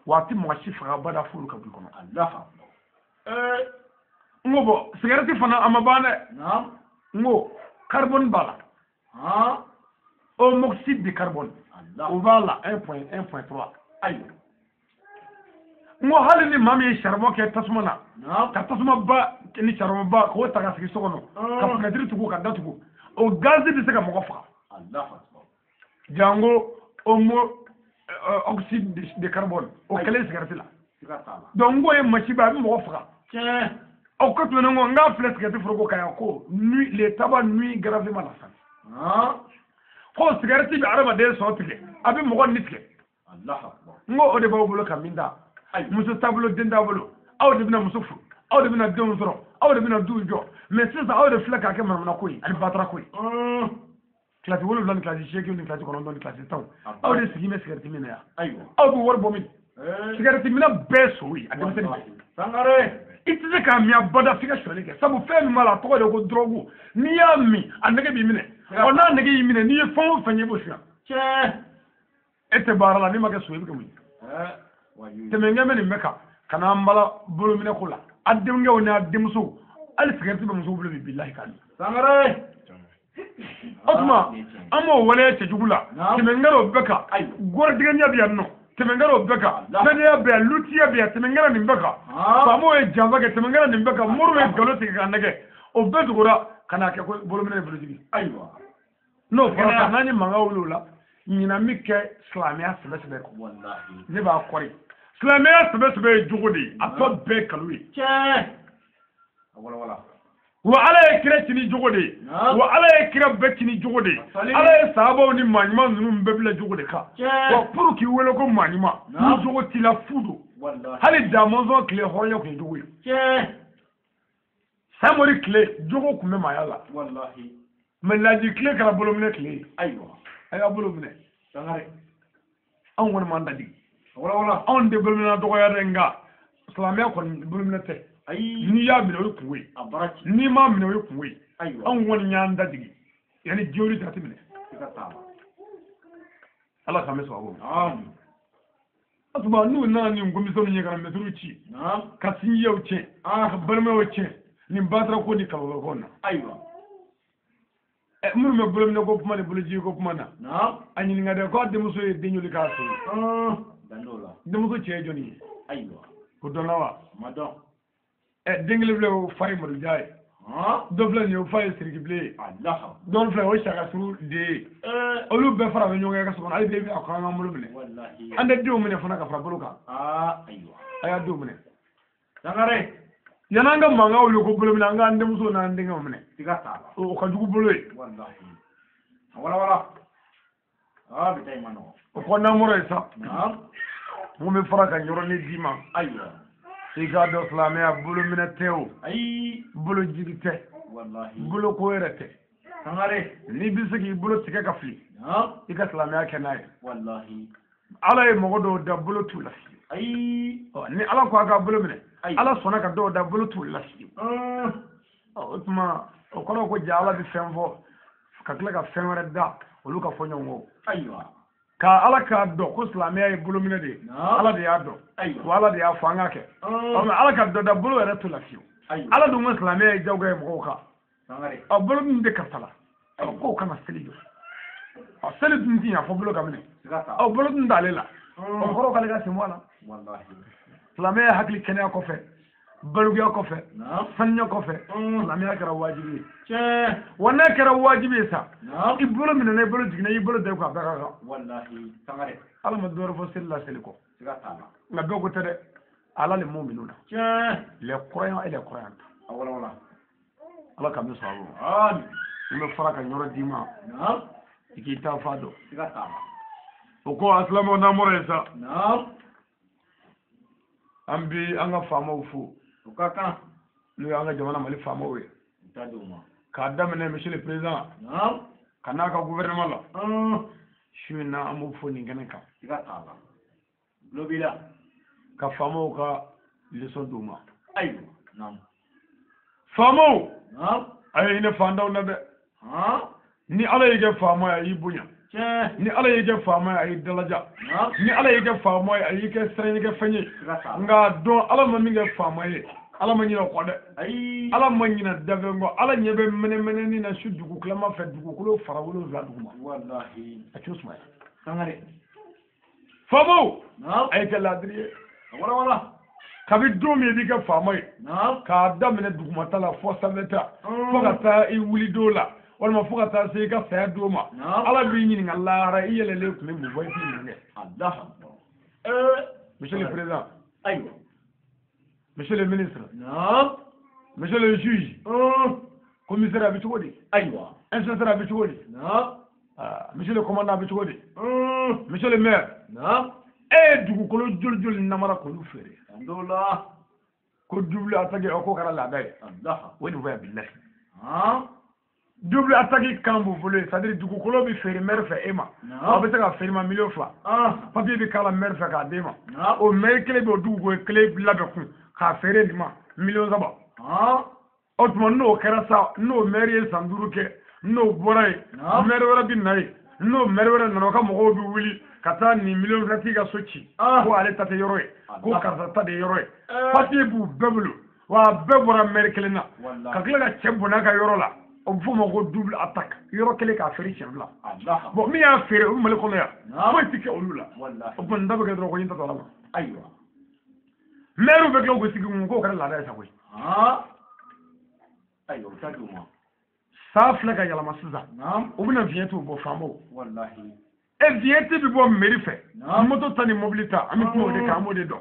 Wa a tɛ mɔgɔ si faga bada f'olu ka bɔ i kɔnɔ. N ko bɔn sigɛrɛti fana a ma ban dɛ. N ko carbone b'a la. Oxyde de carbone o b'a la 1.3. Ayiwa. N ko hali ni maa min ye charbon kɛ tasuma na ka tasuma ba ni charbon ba k'o ta ka sigi so kɔnɔ ka fenêtre tugu ka datugu o gazi bɛ se ka mɔgɔ faga. Jango oxyde de carbone o kɛlen sigɛrɛti la. Donc n k'o ye masiba a bɛ mɔgɔ faga. O ko tɛmɛnen kɔ n k'a filɛ sigɛrɛti foroko kan yan ko le tabac nuit gravement la santé. Ko sigɛrɛti bɛ adamaden sɔn tigɛ a bɛ mɔgɔ ni tigɛ. N ko o de b'aw bolo ka min da. Muso t'a bolo den t'a bolo aw de bɛna muso furu aw de bɛna denw sɔrɔ aw de bɛna duw jɔ mais sisan aw de filɛ k'a kɛ manamana ko ye ani batara ko ye. Kilasi 7 ni kilasi 8 ni kilasi 9 ni kilasi 10 aw de sigi bɛ sigɛrɛti min na yan. Aw bɛ wari bɔ min sigɛrɛti minɛ bɛɛ so ye a denmisɛnnin bɛɛ. I tɛ se k'a min abada f'i ka sonyali kɛ sabu fɛn min b'a la a tɔgɔ de ko dɔrɔgu n'i y'a min a nege b'i minɛ ɔ n'a nege y'i minɛ n'i ye fɛn o fɛn ye i b'o suɲɛ. E tɛ baara la n'i ma kɛ so i bɛ kɛ mun ye? Tɛmɛnkɛ bɛ nin bɛɛ kan ka n'an bala bolominɛ ko la a denkɛw n'a denmusow hali sigɛrɛti bɛ musow bolo bi bilahi k'a min. O tuma an b'o waleya cɛjugu la tɛmɛnkɛw bɛɛ kan gɔrɔdigɛnya bɛ yan nɔ tɛmɛnkɛw bɛɛ kan fɛndenya bɛ yan lutiya bɛ yan tɛmɛnkɛla nin bɛɛ kan faamaw ye janfa kɛ tɛmɛnkɛla nin bɛɛ kan moriw ye nkalon tigɛ k'a nɛgɛ o bɛɛ tugura ka n'a kɛ ko bolominɛ ni bolojigi. N'o fɔra sisan n'an ye mankan wuli o la ɲinan bɛ kɛ silamɛya sɛbɛ sɛbɛ kɔ. Ne b'a kɔri silamɛya sɛbɛ sɛbɛ ye jogo de ye a tɔ bɛɛ nkalon ye. Wa ala ye kira ci ni jogo de ye wa ala ye kira bɛɛ ci ni jogo de ye ala ye sahabaw ni maa ɲuman ninnu bɛɛ bila jogo de kan wa pour k'i wele ko maa ɲuman ni jogo t'i la fu don. Hali damɔnzɔn tile hɔrɔnya tun ye jogo ye. Samori tile jogo tun bɛ maaya la mais laji tile kɛra bolominɛ tile ye. A y'a bolo minɛ anw kɔni m'an dadigi anw tɛ bolominɛ dɔgɔya dɛ nka silamɛya kɔni bolominɛ tɛ. N'i y'a minɛ o ye kungo ye n'i m'a minɛ o ye kungo ye anw kɔni y'an dadigi yanni diɲɛ jate minɛ. Ala k'an bɛ sababu ma. O tuma n'u nana nin komisɔnw ye ka na mɛtiriw ci ka sinjiyaw tiɲɛ ka balimayaw tiɲɛ nin batara ko ni kaloloko na. Minnu bɛ bolominɛ ko kuma ni bolojigi ko kuma na a ɲininka dɛ ko a denmuso ye den joli k'a fɛ yen. Denmuso cɛ ye jɔnni ye? O dɔnna wa? Den kelen filɛ o fa ye Madu Dia ye. Dɔ filɛ nin ye o fa ye sirikibilen ye. Dɔ filɛ o ye sakasuru de ye. Olu bɛɛ fara bɛ ɲɔgɔn kan ka so kɔnɔ hali bi a ko an k'an bolo minɛ. An tɛ denw minɛ fana ka fara bolo kan. A y'a denw minɛ. Yan'an ka mankan wuli ko bolo minɛ an k'an denmuso n'an denkɛw minɛ. O ka jugu bolo ye. O kɔ n'an bɔra yen sa. Mun bɛ fara ka yɔrɔnin d'i ma. I k'a dɔn silamɛya bolo minɛ tɛ o. Bolo jigi tɛ. Bolo ko yɛrɛ tɛ. N'i bɛ se k'i bolo tigɛ ka fili. I ka silamɛya kɛ n'a ye. Ala ye mɔgɔ dɔw da bolo t'u la fiyewu. Ni Ala ko a ka bolo minɛ. Ala sɔnna ka dɔw da bolo t'u la fiyewu. O tuma o kɔrɔ ko ja Ala bɛ fɛn fɔ ka tila ka fɛn wɛrɛ da olu ka fɔ ɲɔgɔn kɔ. Ka Ala k'a dɔn ko silamɛya ye bolominɛ de ye. Ala de y'a dɔn. Wa Ala de y'a fɔ an k'a kɛ. Mɛ Ala ka dɔ da bolo yɛrɛ t'u la fiyewu. Ala dun ko silamɛya ye jagoya ye mɔgɔw kan. Ɔ bolo min bɛ karisa la. K'o kana seli jɔ. Ɔ seli dun ti ɲa fɔ bolo ka minɛ. Ɔ bolo dun t'ale la. O kɔrɔ k'ale ka sen bɔ a la. Silamɛya hakili kɛnɛya kɔfɛ. Balokuya kɔfɛ. Saniya kɔfɛ. Silamɛya kɛra wajibi ye. Wa n'a kɛra wajibi ye sa. I bolo minɛna i bolo jiginna i bolo da i kun a bɛɛ ka kan. Ala ma dɔwɛrɛ fɔ seli la seli kɔ. Nka dɔw ko tɛ dɛ. Ala le mu'minuna. Les croyants et les croyantes. Ala ka min sɔrɔ a ma. N bɛ fara ka yɔrɔ d'i ma. I k'i ta fa dɔn. O ko a silamɛw n'an bɔra yen sa. An bi an ka faamaw fo. N'o y'an ka jamana Mali faamaw ye. K'a daminɛ monsieur le président. Ka n'a ka gouvernement la. Su in na an b'o fo nin kɛnɛ kan. Ka faamaw ka leçon d'u ma. Faamaw. A ye hinɛ fantanw na dɛ. Ni Ala y'i kɛ faama ye a y'i bonya. Ni Ala y'i kɛ faama ye a y'i dalaja. Ni Ala y'i kɛ faama ye a y'i kɛ siranɲɛkɛ fɛn ye. Nka dɔn Ala ma min kɛ faama ye Ala ma ɲinɛ o kɔ dɛ. Ala ma ɲinɛ dafɛn kɔ. Ala ɲɛ bɛ mɛnɛmɛnɛni na su dugu tilama fɛ dugukolo fara 7 duguma. A t'o sumaya. Faamaw a ye kɛ laadiri ye. Kabi don min i b'i kɛ faama ye. K'a daminɛ dugumata la fɔ sanfɛta. Fo ka taa i wuli don la. Walima fo ka taa se i ka saya don ma. Ala b'i ɲininka lahara i yɛlɛlen tun bɛ mun fɔ i t'i mun kɛ. Monsieur le président. Monsieur le ministre. Monsieur le juge. Commissaire a bɛ cogo di. Inspecteur a bɛ cogo di. Monsieur le commandant a bɛ cogo di. Monsieur le maire. E ye dugukolo joli joli namara k'olu feere. Ko double attaque o ko kɛra laada ye. O de fɔ yan bilahi. Double attaque kan b'u bolo c'est à dire dugukolo bɛ feere maire fɛ e ma. Aw bɛ se ka feere ma 2 millions. Papier bɛ k'a la maire fɛ k'a d'e ma. O maire kelen bɛ o dugukolo kelen labɛn kun k'a feere nin ma 3 millions. O tuma n'o kɛra sa n'o maire ye san 5 kɛ n'o bɔra yen maire wɛrɛ bɛ na yen n'o maire wɛrɛ nana o ka mɔgɔw bɛ wuli ka taa nin 2 millions tigi ka so ci. Ko ale ta tɛ yɔrɔ ye ko karisa ta de ye yɔrɔ ye. Papier b'u bɛɛ bolo wa a bɛɛ bɔra maire kelen na. Ka tila ka cɛ bɔnna ka yɔrɔ la. O bɛ f'o ma ko double attaque yɔrɔ kelen k'a feere siɲɛ 2. Bon min y'a feere o bɛ Mali kɔnɔ yan foyi tɛ kɛ olu la. O tuma nin ta bɛ kɛ dɔrɔn ko n ta to Ala ma. Maire bɛ tila k'u sigi kun k'o kɛra laada ye sa koyi. San filɛ ka yɛlɛma sisan. U bɛna vignette bɔ faamaw. E vignette bɛ bɔ mairie fɛ. Moto ta ni mobili ta an bɛ kuma o de kan an b'o de dɔn.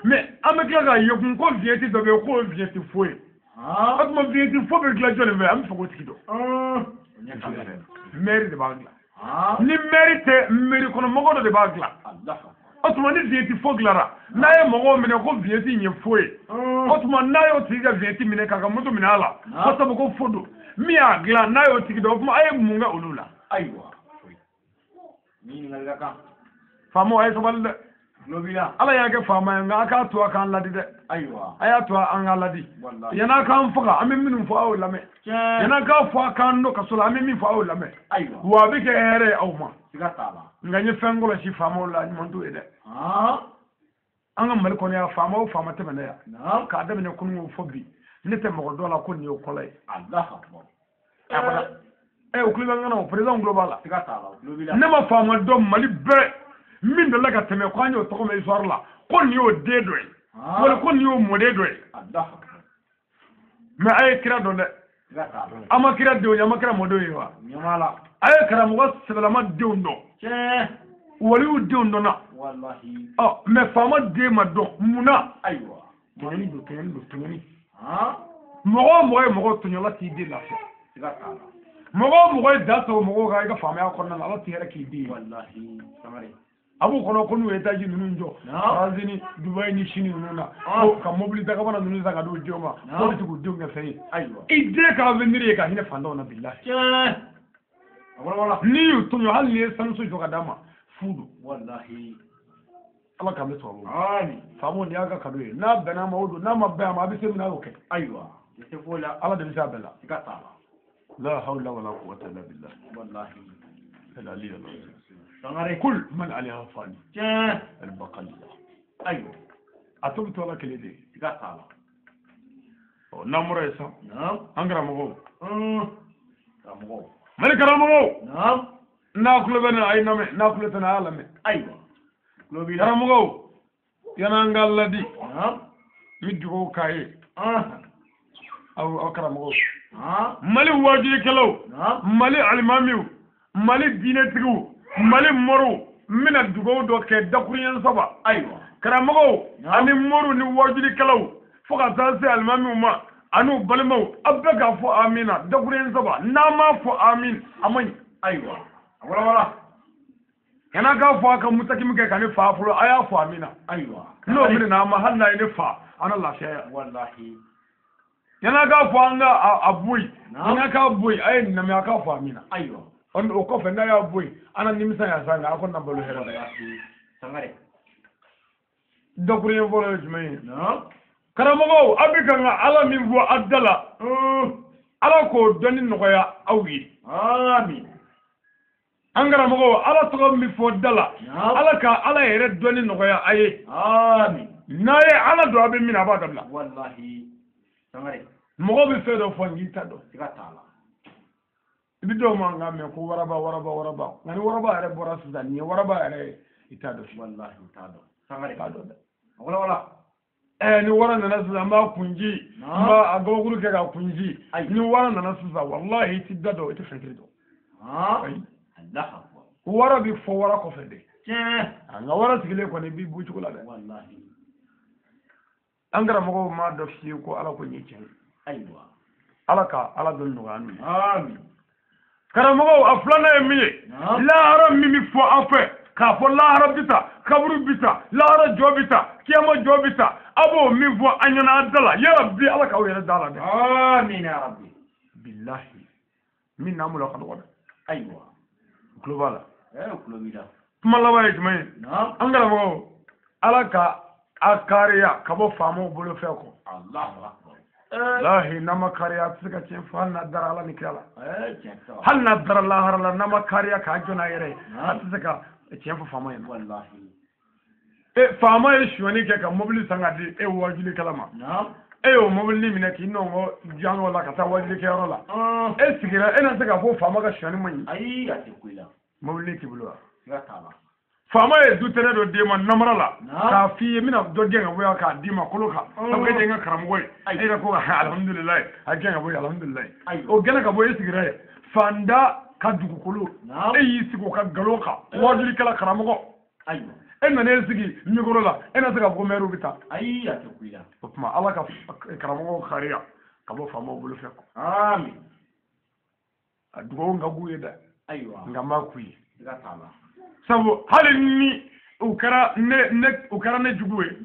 Mais an bɛ tila k'a ye kun ko vignette dɔ bɛ yen k'o ye vignette faux ye. O tuma vignette faux bɛ dilan jɔn de fɛ an bɛ fɛ k'o tigi dɔn. Maire de b'a dilan. Ni maire tɛ mairie kɔnɔ mɔgɔ dɔ de b'a dilan. O tuma ni vignette faux dilanra n'a ye mɔgɔw minɛ ko vignette in ye faux ye. O tuma n'a y'o tigi ka vignette minɛ k'a ka moto minɛ a la. Ko sabu ko faux don. Min y'a dilan n'a y'o tigi dɔn o tuma a ye mun kɛ olu la. Faamaw a ye sabali dɛ. Ala y'a kɛ faama ye nka a k'a to a k'an ladi dɛ. A y'a to an k'an ladi. Yan'a k'an faga an bɛ minnu fɔ aw lamɛn. Yan'a k'a fɔ a k'an don kaso la an bɛ min fɔ aw lamɛn. Wa a bɛ kɛ hɛrɛ ye aw ma. Nka n ye fɛn kɔlɔsi faamaw la ɲuman t'o ye dɛ. An ka Mali kɔnɔ yan faama o faama tɛmɛna yan. K'a daminɛ kununko fɔ bi ne tɛ mɔgɔ dɔ la ko nin y'o kɔlɔ ye. O tulo bɛ n kan na o président tulo b'a la. Ne ma faama dɔn Mali bɛɛ min delila ka tɛmɛ ko an y'o tɔgɔ mɛn histoire la ko nin y'o den dɔ ye. Wala ko nin y'o mɔden dɔ ye. Mais a ye kira dɔn dɛ. An ma kira denw ye, an ma kira mɔdenw ye wa? A ye karamɔgɔ sɛbɛlama denw dɔn. Waliw denw dɔnna. Ɔ mais faama den ma dɔn mun na? Ayiwa. Tɔɲɔni don, tɔɲɔni don, tɔɲɔni. Mɔgɔ o mɔgɔ ye mɔgɔ tɔɲɔ, Ala t'i den lafiya. Mɔgɔ o mɔgɔ ye da sɔrɔ mɔgɔw kan i ka faamaya kɔnɔna na, Ala t'i hɛrɛ k'i den ye. A b'u kɔnɔ ko n'u ye étage ninnu jɔ, Faransi ni Dubayi ni Sini ninnu na, ko ka mobili dakabana ninnu san ka d'u denw ma, k'o bɛ se k'u denw kɛ fɛn ye. I den ka avenir ye ka hinɛ fantanw na bilahi. N'i y'u tɔɲɔ, hali n'i ye sanuso jɔ ka d'a ma, fu don. Ala k'an bɛ sɔrɔ. Faamaw nin y'a ka cadeau ye, n'a bɛnna a ma o don, n'a ma bɛn a ma a bɛ se min na a y'o kɛ. Ala de bɛ se a bɛɛ la. La hawla wala quwwata illa billah. العلي العظيم. كل من عليها فاني. البقاء لله. ايوه. اتوبت ولا كليدي. نمر يسا. نعم. انغرا مغو. مغو. ملك رمغو. نعم. ناكل بنا اي نمي ناكل تنا عالمي. ايوه. رمغو. ينانغال لدي. نعم. ميدغو كاي. او كرمغو. مالي واجي كلو. نعم. مالي علماميو. Mali diinɛtigiw, Mali moriw, n bɛna dugawu dɔ kɛ dakuruɲɛ saba. Ayiwa. Karamɔgɔw ani moriw ni wajulikɛlaw fo ka taa se alimamiw ma ani balimaw, aw bɛɛ k'a fɔ amina dakuruɲɛ saba. N'an m'a fɔ amin, a man ɲi. Ayiwa. A walawala. Kana k'a fɔ a ka mutakimi kɛ ka ne fa fɔlɔ, a y'a fɔ amina. Ayiwa. N'o minɛ a ma, hali n'a ye ne fa, an na lafiya yan. Walahi. Yana k'a fɔ an ka a bɔ yen. Yana k'a bɔ yen, a ye nin lamɛn, a k'a fɔ amina. Ayiwa. O kɔfɛ n'a y'a bɔ yen, an na nimisa yan sa, nka a kɔni na balo hɛrɛ la. Sangare. Dakuruɲɛ fɔlɔ ye jumɛn ye? Karamɔgɔw, aw bɛ kan ka Ala min fɔ a da la, Ala k'o dɔnni nɔgɔya aw ye. Amin. An karamɔgɔw, Ala tɔgɔ min fɔ da la, Ala ka Ala yɛrɛ dɔnni nɔgɔya a ye. Amin. N'a ye Ala dɔn, a bɛ min na, a b'a dabila. Walahi. Sangare. Mɔgɔ bɛ fɛn dɔ fɔ nk'i t'a dɔn. Siga t'a la. I bɛ dɔw ma nka mɛn ko waraba waraba waraba, nka ni waraba yɛrɛ bɔra sisan, nin ye waraba yɛrɛ ye, i t'a dɔn. Walahi, i t'a dɔn. Sangare. I t'a dɔn dɛ. Wala wala. Ni wara nana sisan, n b'a kunji, n b'a a gabakuru kɛ k'a kunji. Ni wara nana sisan, walahi i t'i da dɔn, i tɛ fɛn kelen dɔn. Ayi. Wara bɛ fɔ wara kɔfɛ de. Tiɲɛ. Nka wara sigilen kɔni i b'i bɔ cogo la dɛ. Walahi. An karamɔgɔw m'a dɔn fiyewu ko Ala ko nin ye tiɲɛ ye. Ayiwa. Ala ka Ala dɔn nɔgɔya an ye. Amin. Karamɔgɔw, a filanan ye min ye, lahara min bɛ fɔ aw fɛ, k'a fɔ lahara bi ta, kaburu bi ta, lahara jɔ bi ta, kiyama jɔ bi ta, a b'o min fɔ an ɲɛna a da la, yarabi Ala k'aw yɛrɛ da la dɛ. Amin ya rabbi. Bilahi, min n'an bolo a ka dɔgɔ dɛ. Ayiwa. U tulo b'a la. U tulo b'i la. Kuma laban ye jumɛn ye? An karamɔgɔw, Ala ka a kariya ka bɔ faamaw bolo fɛ kɔ. Allahu akbar. Lahi, n'a ma kariya, a tɛ se ka tiɲɛ fɔ, hali n'a dara Ala ni kira la. Hali n'a dara lahara la, n'a ma kariya k'a jɔ n'a yɛrɛ ye, a tɛ se ka tiɲɛ fɔ faama ɲɛna. Walahi. Faama ye sonyani kɛ ka mobili san ka di e wajulikɛla ma. E y'o mobili minɛ k'i nɔngɔ jango la ka taa wajulikɛyɔrɔ la. E sigira, e na se k'a fɔ faama ka sonyani man ɲi. Ayi, a tɛ ku i la. Mobili t'i bolo wa? Siga t'a la. Faama ye du tɛnɛ dɔ d'e ma namara la, k'a f'i ye n bɛna dɔ gɛn ka bɔ yan k'a d'i ma kolo kan, sabu e de ye n ka karamɔgɔ ye. E yɛrɛ ko alihamudulilayi, a gɛn ka bɔ yen alihamudulilayi. O gɛnna ka bɔ, e sigira yen. Fanda ka dugukolo, e y'i sigi o ka nkalon kan, wajulikɛla karamɔgɔ. E nana e sigi mikoro la, e na se k'a fɔ ko mɛriw bɛ taa. Ayi, a tɛ ku i la. O tuma Ala ka karamɔgɔw kariya ka bɔ faamaw bolo fɛ. Amin. A dugawu ka k'u ye dɛ. Ayiwa. Nka n b'a k'u ye. Siga t'a la. Sabu hali ni u kɛra ne u kɛra ne jugu ye,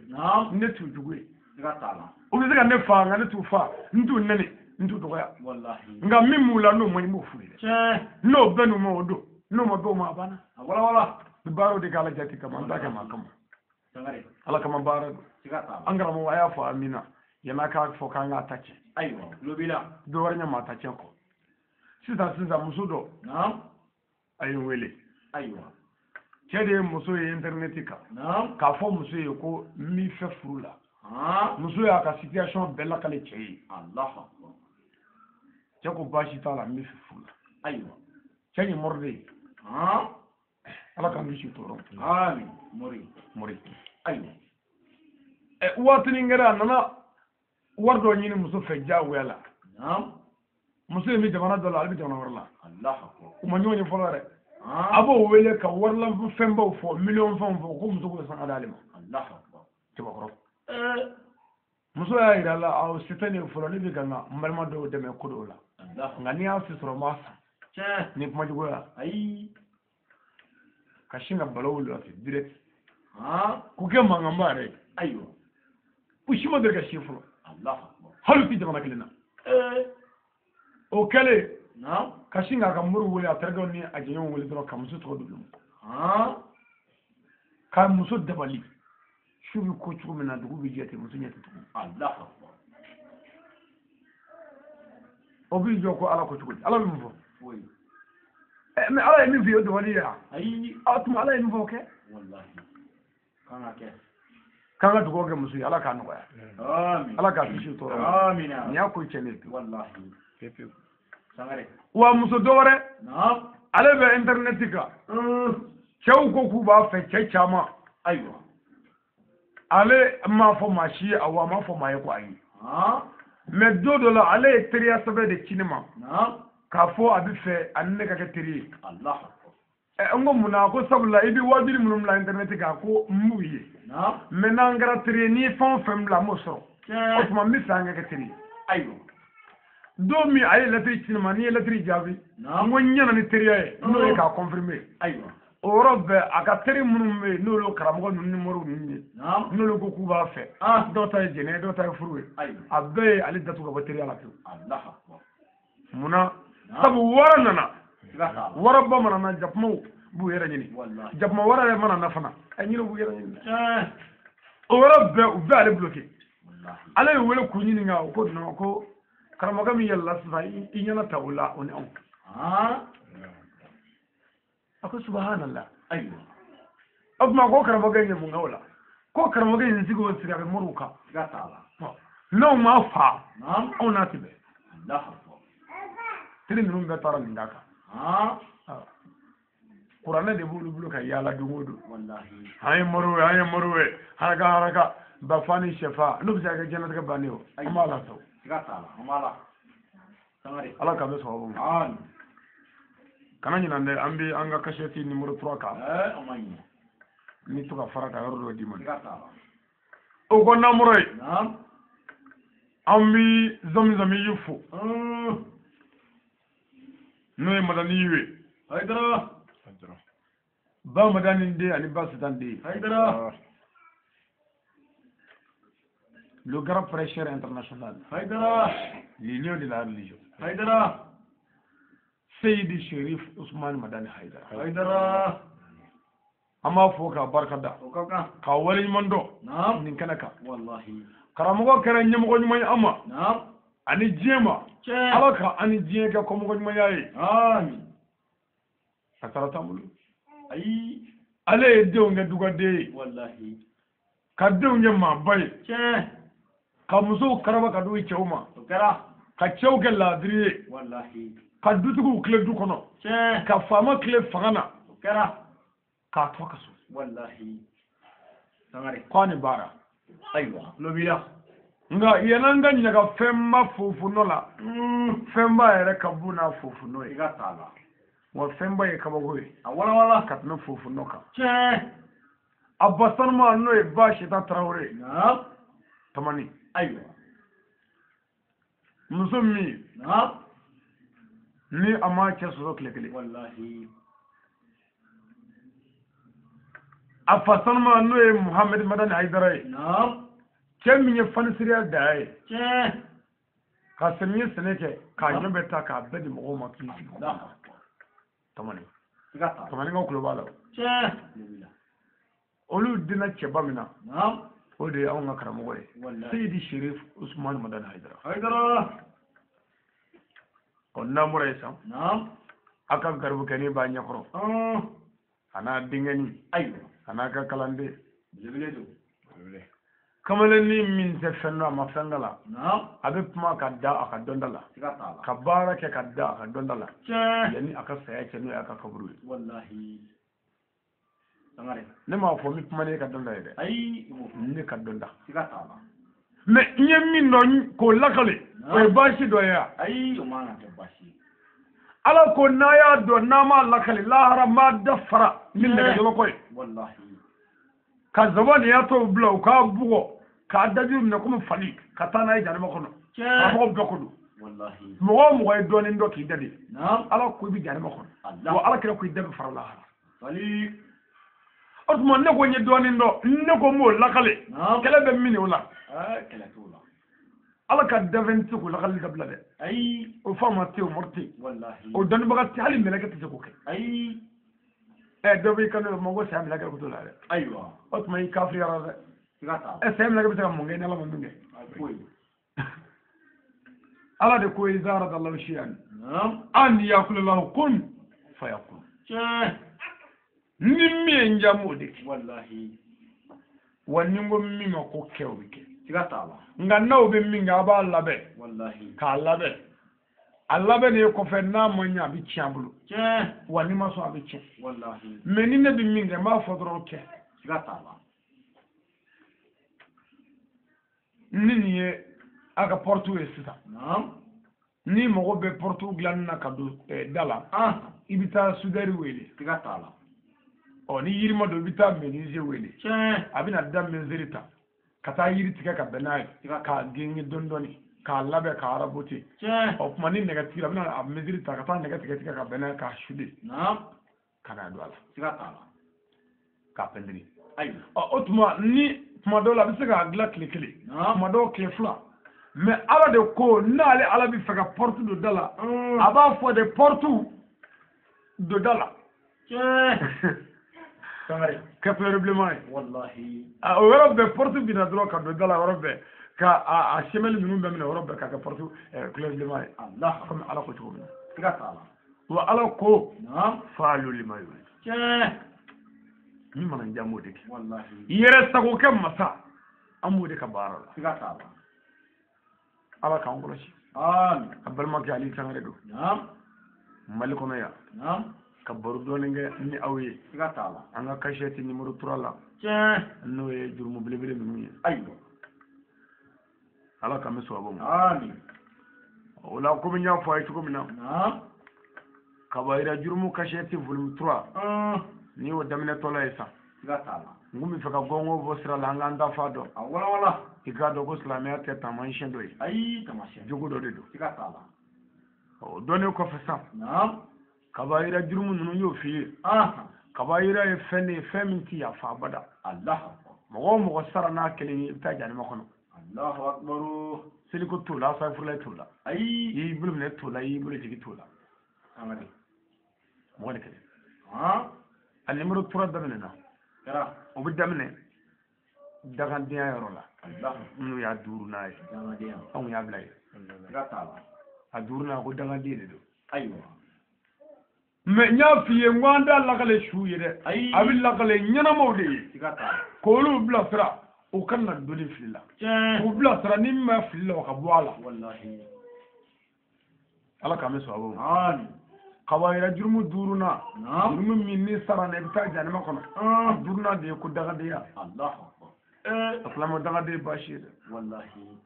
ne t'u jugu ye. Siga t'a la. U bɛ se ka ne fa, nka ne t'u fa, n t'u nɛni, n t'u dɔgɔya. Walahi. Nka min b'u la n'o ma ɲi, n b'o f'u ye dɛ. Tiɲɛ. N'o bɛn n'u ma, o don. N'o ma bɛn o ma, a banna. A walawala. N bɛ baaraw de kɛ Ala jati kama, n t'a kɛ maa kama. Sangare. Ala kama baara don. Siga t'a la. An karamɔgɔ, a y'a fɔ amina, yan'a k'a fɔ k'an k'a ta tiɲɛ. Ayiwa, tulo b'i la. Dɔ wɛrɛ ɲɛ maa ta tiɲɛ kɔ. Sisan muso dɔ. A ye n wele. Ayiwa. Cɛ de ye muso ye internet kan. K'a fɔ muso ye ko n b'i fɛ furu la. Muso y'a ka situation bɛɛ lakale cɛ ye. Allahu akbar. Cɛ ko baasi t'a la, n b'i fɛ furu la. Ayiwa. Cɛ ye mori de ye. Ala k'an kisi tɔɔrɔ ma. Amin. Mori. Mori. Ayiwa. Waatinin kɛra, a nana wari dɔ ɲini muso fɛ diyagoya la. Muso in bɛ jamana dɔ la, ale bɛ jamana wɛrɛ la. U ma ɲɔgɔn ye fɔlɔ yɛrɛ. A b'o wele ka warila fɛnbaw fɔ, miliyɔn fɛnw fɔ, ko muso k'o san ka d'ale ma. Cɛbakɔrɔ. Muso y'a yira la, aw se tɛ ne ye fɔlɔ, ne bɛ ka n ka n balima dɔw dɛmɛ ko dɔw la. Nka n'i y'a se sɔrɔ n b'a san. Ni kuma juguya. Ka sin ka balo wuli la ten direct. K'u kɛ mankanba yɛrɛ ye. Ayiwa. U si ma deli ka si fɔlɔ. Hali u tɛ jamana kelen na. O kɛlen. Ka sin k'a ka moriw wele, a terikɛw ni a jɛɲɔgɔnw wele dɔrɔn ka muso tɔgɔ d'olu ma. Ka muso dabali. Su bɛ ko cogo min na, dugu bɛ jɛ ten, muso ɲɛ tɛ tugun. O b'i jɔ ko Ala ko cogo di? Ala bɛ mun fɔ? Mais Ala ye min f'i ye, o dabali ye wa? Ayi. A tuma Ala ye min fɔ, o kɛ. K'an ka dugawu kɛ muso ye, Ala k'a nɔgɔya. Ala k'a kisi o tɔɔrɔ ma. Nin y'a ko cɛnnen ye pewu. Wa muso dɔ wɛrɛ, ale bɛ internet kan. Cɛw ko k'u b'a fɛ, cɛ caman. Ayiwa. Ale m'a fɔ maa si ye, awɔ, a m'a fɔ maa ye ko ayi. Mais don dɔ la, ale ye teriya sɛbɛn de ci ne ma. K'a fɔ a bɛ fɛ ani ne ka kɛ teri ye. N ko munna? Ko sabula i bɛ wajibi minnu bila internet kan, ko n b'u ye. Mais n'an kɛra teri ye, n'i ye fɛn o fɛn bila, n b'o sɔrɔ. O tuma n bɛ fɛ an ka kɛ teri ye. Ayiwa. Don min a ye lɛtiri ci ne ma, n'i ye lɛtiri jaabi, n ko n ɲɛna ni teriya ye, n'o ye k'a confirmer. Ayiwa. O yɔrɔ bɛɛ, a ka teri minnu bɛ yen, n'olu karamɔgɔ ninnu ni moriw ninnu ye, n'olu ko k'u b'a fɛ, dɔw ta ye jɛnɛ ye, dɔw ta ye furu ye, a bɛɛ ye ale datugu ka bɔ teriya la pewu. Munna? Sabu wara nana, waraba mana na, jakumaw b'u yɛrɛ ɲini, jakuma wara yɛrɛ mana na fana, ɲinɛ b'u yɛrɛ ɲini. O yɔrɔ bɛɛ, u bɛɛ ale bloqué. Ale ye wele k'u ɲininka, o ko non, ko karamɔgɔ min yɛlɛla sisan, i ɲɛna ta o la, o ni anw. A ko subhanallah. Ayiwa. O tuma ko karamɔgɔ in ye mun kɛ o la? Ko karamɔgɔ in sigi o sigi, a bɛ moriw kan. N'anw m'a fa, anw n'a tɛ bɛn. Teri ninnu bɛɛ taara nin da kan. Kuranɛ de b'olu bolo ka yaala don o don. An ye moriw ye, an ye moriw ye, haraka haraka, bafa ni sɛfa, n'o bɛ se ka kɛ diɲɛlatigɛ bannen o. An b'a la sa. Ala k'an bɛ sababu ma. Kana ɲinɛ dɛ, an bɛ an ka kasɛti numéro 3 kan. N'i to ka fara ka yɔrɔ dɔ d'i ma. O ko n'an bɔra yen, an bɛ zamizami yi fo. N'o ye Madani ye. Hayidara. Ba Madani den ani ba Sitan den. Hayidara. Le grand prêcheur international. Hayidara. L'union de la religion. Hayidara. Seyidi Sherif Ousmane Madani Hayidara. Hayidara. An b'a fɔ k'a barika da. O ka kan. K'a waleɲuman dɔn. Nin kɛnɛ kan. Walahi. Karamɔgɔ kɛra ɲɛmɔgɔ ɲuman ye an ma. Ani diɲɛ ma. Ala ka ani diɲɛ kɛ kɔmɔgɔ ɲumanya ye. Amin. A taara t'an bolo. Ayi. Ale ye denw kɛ dugaden ye. Walahi. Ka denw kɛ maaba ye. Ka musow karaba ka d'u cɛw ma. O kɛra. Ka cɛw kɛ laadiri ye. Walahi. Ka dutigiw tile du kɔnɔ. Ka faama tile fanga na. O kɛra. K'a to ka so. Walahi. Sangare. K'a ni baara. Ayiwa. Tulo b'i la. Nka yan'an ka ɲaga fɛnba fofunɔ la, fɛnba yɛrɛ ka bon n'a fofunɔ ye. I ka t'a la. Wa fɛnba ye kabako ye. A walawala. Ka tɛmɛ fofunɔ kan. Tiɲɛ. A ba sanuma n'o ye ba Sita Tarawele ye. Tamani. Ayiwa. Muso min. Ni a m'a cɛ sɔrɔ tile kelen. Walahi. A fa sanuma n'o ye Muhamɛdi Madani Hayidara ye. Cɛ min ye fanisiriya da ye. Ka sɛmiyɛ sɛnɛ kɛ, k'a ɲɔ bɛɛ ta k'a bɛɛ di mɔgɔw ma k'i sigi. Tamani. Tamani ka kulo b'a la. Olu denna cɛba min na, o de ye anw ka karamɔgɔ ye. Seyidi Sherif Ousmane Madani Hayidara. Hayidara. Ɔ n'an bɔra yen sisan, a ka garibukɛnin b'a ɲɛkɔrɔ. A n'a denkɛnin. Ayiwa. A n'a ka kalanden. Belebele don. Kamalennin min tɛ fɛn dɔn, a ma fɛn kala. A bɛ kuma ka da a ka dɔnda la. Ka baara kɛ ka da a ka dɔnda la. Yanni a ka saya cɛ, n'o y'a ka kaburu ye. Walahi. Sangare. Ne m'a fɔ n bɛ kuma n'e ka dɔnda ye dɛ. Ayi. Ne ka dɔnda. Siga t'a la. Mais n ye min dɔn k'o lakale o ye baasi dɔ ye wa? Ayi, o man kan ka kɛ baasi ye. Ala ko n'a y'a dɔn n'a m'a lakale lahara m'a da fara ni nɛgɛjɔlɔkɔ ye. Walahi. Ka zabaniyatɔw bila u k'a bugɔ k'a dajuru minɛ komi fali ka taa n'a ye jahanama kɔnɔ. Tiɲɛ. Karamɔgɔ bɛɛ ko don. Walahi. Mɔgɔ o mɔgɔ ye dɔɔnin dɔn k'i da de. Naam. Ala ko i bɛ jahanama kɔnɔ. Allah. Wa ala kɛra ko i da bɛ fara lahara. Fali. O tuma ne ko n ye dɔɔnin dɔn ne ko n b'o lakale. Naam. Kɛlɛ bɛ min o la. Kɛlɛ t'o la. Ala ka dafɛn tɛ se k'o lakali dabila dɛ. Ayi. O faama tɛ yen o mori tɛ yen. Walahi. O dɔnnibaga tɛ hali mɛlɛkɛ tɛ se k'o kɛ. Ayi. Dɔ b'i kan ma ko saya mɛlɛkɛ ko t'o la dɛ. Ayiwa. O tuma i kafiriyara dɛ. Siga t'a la. Saya mɛlɛkɛ bɛ se ka mun kɛ ni ala ma min kɛ? Foyi. Ala de ko iza arada Allahu shay'an Naam. an yakula lahu kun fayakun. Tiɲɛ. Ni min ye n diya n b'o de kɛ. Walahi. Wa ni n ko min ma ko kɛ o bɛ kɛ. Siga t'a la. Nka n'aw bɛ min kɛ a b'a labɛn. Walahi. K'a labɛn. A labɛn de ye kɔfɛ n'a ma ɲɛ a bɛ tiɲɛ a bolo. Tiɲɛ. Wa ni ma sɔn a bɛ tiɲɛ. Walahi. Mais ni ne bɛ min kɛ n b'a fɔ dɔrɔn kɛ. Siga t'a la. Ni nin ye a ka porte ye sisan. Naam. Ni mɔgɔ bɛ porte dilanni na ka don da la. I bɛ taa soudeur wele. Siga t'a la. Ɔ ni yiri ma don i bɛ taa menuisier wele. Tiɲɛ. A bɛna da mesure ta ka taa yiri tigɛ ka bɛn n'a ye. K'a genge dɔɔni dɔɔni k'a labɛn k'a raboter. Tiɲɛ. Ɔ tuma ni nɛgɛ tigɛ a bɛna a mesure ta ka taa nɛgɛ tigɛ tigɛ ka bɛn n'a ye k'a souder. Naam. Ka n'a don a la. Siga t'a la. K'a pɛntiri. Ayiwa. Ɔ o tuma ni tuma dɔw la a bɛ se k'a dilan tile kelen. Naam. Tuma dɔw tile fila. Mais ala de ko n'ale ala bɛ fɛ ka porte don da la. A b'a fɔ de porte don da la. Tiɲɛ. Sangare. Kɛ fleur bilenman ye. Walahi. O yɔrɔ bɛɛ porte binna dɔrɔn ka don da la yɔrɔ bɛɛ ka a semɛli ninnu bɛɛ minɛ yɔrɔ bɛɛ ka kɛ porte couleur bilenman ye. Allah. Komi ala ko cogo min na. Siga t'a la. Wa ala ko. Naam. Faalu lima yurid. Tiɲɛ. Min mana n diya n b'o de kɛ. Walahi. Yɛrɛ sago kɛ masa an b'o de ka baara la. Siga t'a la. Ala k'an kɔlɔsi. Amin. A balimakɛ Ali Sangare don. Naam. Mali kɔnɔ yan. Naam. Ka baro dɔɔnin kɛ ni aw ye. Siga t'a la. An ka cachette numéro 3 la. Tiɲɛ. N'o ye jurumu belebele ninnu ye. Ayiwa. Ala k'an bɛ sɔn ma. Amin. O la komi n y'a fɔ a ye cogo min na. Naam. Kabayira jurumu cachette volume 3. N'i y'o daminɛtɔla ye sisan. Siga t'a la. N kun bɛ fɛ ka gɔngɔn bɔ sira la an k'an dafa dɔn. A walawala. I k'a dɔn ko silamɛya tɛ taamasiyɛn dɔ ye. Ayi taamasiyɛn. Jogo dɔ de don. Siga t'a la. O dɔnnen kɔfɛ sisan. Naam. Kabayira jurumu ninnu y'o f'i ye. Kabayira ye fɛn de ye fɛn min tɛ yafa abada. Allahu akbar. Mɔgɔ o mɔgɔ sara n'a kelen ye i bɛ taa jahanama kɔnɔ. Allahu akbar. Seliko t'o la asafurulayi t'o la. Ayi. I y'i bolo minɛ t'o la i y'i bolo jigin t'o la. Sangare. Mɔgɔ de kelen. A numéro 3 daminɛna. Kɛra. O bɛ daminɛ dagandenya yɔrɔ la. Allah. N'o y'a duurunan ye. Dangadenya. Anw y'a bila yen. Siga t'a la. A duurunan ko dangaden de don. Ayiwa. Mais n y'a f'i ye n ko an t'a lakale su ye dɛ. Ayi. A bɛ lakale ɲɛnamaw de ye. Siga t'a la. K'olu bilasira o kana na donni fili la. Tiɲɛ. K'u bilasira ni min ma fili la o ka bɔ a la. Walahi. Ala k'an bɛ sɔn a ma. Amin. Kabayira jurumu duurunan. Naam. Jurumu min ni sara na i bɛ taa jahanama kɔnɔ. A duurunan de ye ko dangadenya. Allahu akbar. A filanan dangaden ye baasi ye dɛ. Walahi.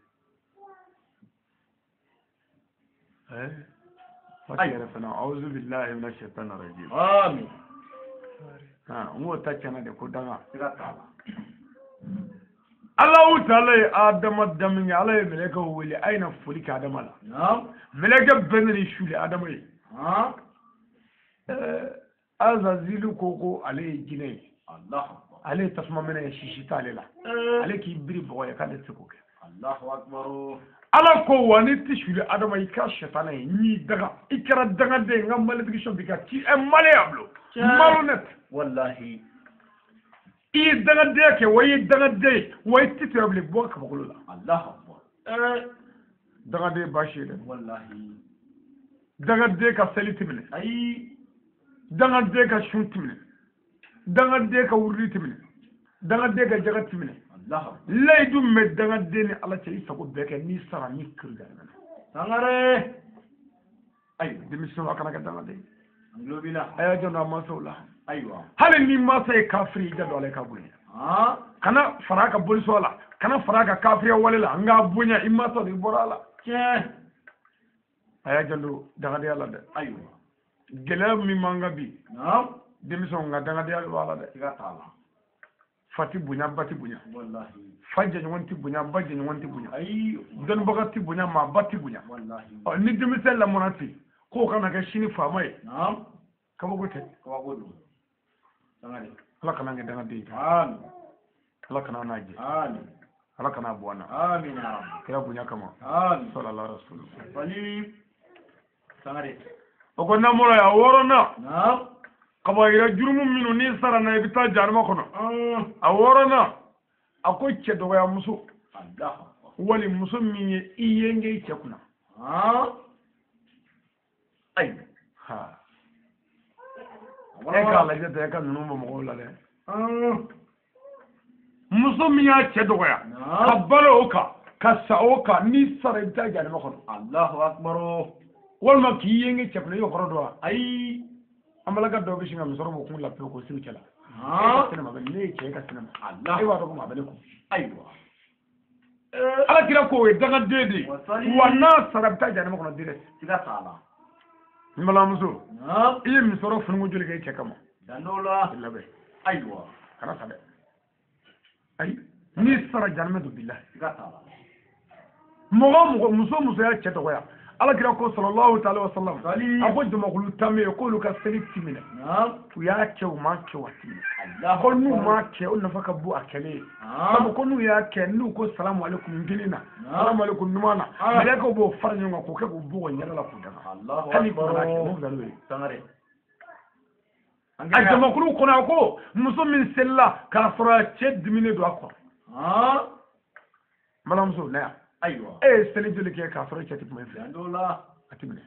Waati yɛrɛ fana awuzu bilahi mina shaitani rajim. Amin. N k'o ta tiɲɛna de ko danga. Siga t'a la. Alahu taala ye Adama daminɛ Ala ye mɛlɛkɛw wele a ye na foli kɛ Adama la. Naam. Mɛlɛkɛ bɛɛ nana i suli Adama ye. Azazilu ko ko ale ye jinɛ ye. Allahu akbar. Ale ye tasuma minɛ ye sisi t'ale la. Ale k'i biri bɔgɔ ye k'ale tɛ se k'o kɛ. Allahu akbar. Ala ko wa n'i tɛ suli Adama i kɛra sɛtanɛ ye n y'i daga i kɛra dangaden ye n ka malédiction b'i kan tu es malléable malhonnête. Walahi. I ye dangadenya kɛ wa i ye dangaden ye wa i tɛ tɛmɛ bilen bɔ kabakolo la. Allahu akbar. Dangaden ye baasi ye dɛ. Walahi. Dangaden ka seli tɛ minɛ. Ayi. Dangaden ka sun tɛ minɛ. Dangaden ka wurudi tɛ minɛ. Dangaden ka jaga tɛ minɛ. Allahu akbar. Layidu min bɛ dangaden ni Ala cɛ i sago bɛɛ kɛ n'i sara n'i kiri jahanama na. Sangare. Ayiwa. Denmisɛnw a kana kɛ dangaden ye. An tulo b'i la. A y'a janto a mansaw la. Ayiwa. Hali ni mansa ye kafiri i janto a la i ka bonya. Kana fara a ka boliso la Kana fara a ka kafiriya wale la, n k'a bonya i ma sɔn i bɔra a la. Tiɲɛ. A y'a janto dangadenya la dɛ. Ayiwa. Gɛlɛya min b'an kan bi. Naam. Denmisɛnw ka dangadenya b'a la dɛ. Siga t'a la. Fa ti bonya, ba ti bonya. Walahi. Fa jɛɲɔgɔn ti bonya, ba jɛɲɔgɔn ti bonya. Ayi. Dɔnnibaga ti bonya, maaba ti bonya. Walahi. Ɔ ni denmisɛn lamɔna ten, k'o kana kɛ sini faama ye. Naam. Kabako tɛ. Kabako don. Sangare. Ala kana kɛ dangaden ye. Amin. Ala kana n'a jɛ. Amin. Ala kana bɔ an na. Amin ya Rabbi. Kira bonya kama. Amin. Sallallahu alaihi wasallam. Wali. Sangare. O ko n'an bɔra yan, a wɔɔrɔnan. Naam. Kabayira jurumu minnu n'i sara na i bɛ taa jahanama kɔnɔ. A wɔɔrɔnan, a ko cɛ dɔgɔya muso. Allahu akbar. Wali muso min ye i yenge i cɛ kunna. Ayiwa. Ha. E k'a lajɛ tan, e ka ninnu bɔ mɔgɔw la dɛ. Muso min y'a cɛ dɔgɔya. Ka balo o kan, ka sa o kan, n'i sara i bɛ taa jahanama kɔnɔ. Allahu akbar. Walima k'i yenge cɛ kunna, i y'o kɔrɔ dɔn wa? Ayi. An balaka dɔw bɛ sin ka musɔrɔ bɔ kun la pewu k'o siri cɛ la. E ka sɛnɛ ma bɛ ne ye cɛ, e ka sɛnɛ ma. E b'a dɔn ko maa bɛ ne kun. Ayiwa. Ala kira ko o ye dangaden de ye. Wa n'a sara a bɛ taa jahanama kɔnɔ direct. Siga t'a la. N balimamuso. I ye musɔrɔ fununko joli kɛ i cɛ kama? Dan dɔw la. I labɛn. Ayiwa. Kana sa dɛ. Ayi. N'i sara jahanama don bilahi. Siga t'a la. Mɔgɔ o mɔgɔ, muso o muso y'a cɛ dɔgɔya. Ala kira ko sallallahu ta'ala wa sallam. A ko jamakulu tan bɛ yen k'olu ka seli ti minɛ. U y'a kɛ, u m'a kɛ, u ti minɛ. Ko n'u m'a kɛ, o nafa ka bon a kɛlen ye. Sabu ko n'u y'a kɛ, n'u ko salamu aleykum kini na, salamu aleykum numan na, mɛlɛkɛw b'o fara ɲɔgɔn kan k'o kɛ k'u bugɔ ɲɛda la k'u daga. Hali k'u n'a kɛ, mun fisaya n'o ye? Sangare. A jamakulu kɔnɔ, a ko muso min selila k'a sɔrɔ a cɛ diminen don a kɔrɔ. N balimamuso, na yan. Ayiwa. E ye seli joli kɛ k'a sɔrɔ i cɛ tɛ kuma i fɛ? Dan dɔw la. A ti minɛ.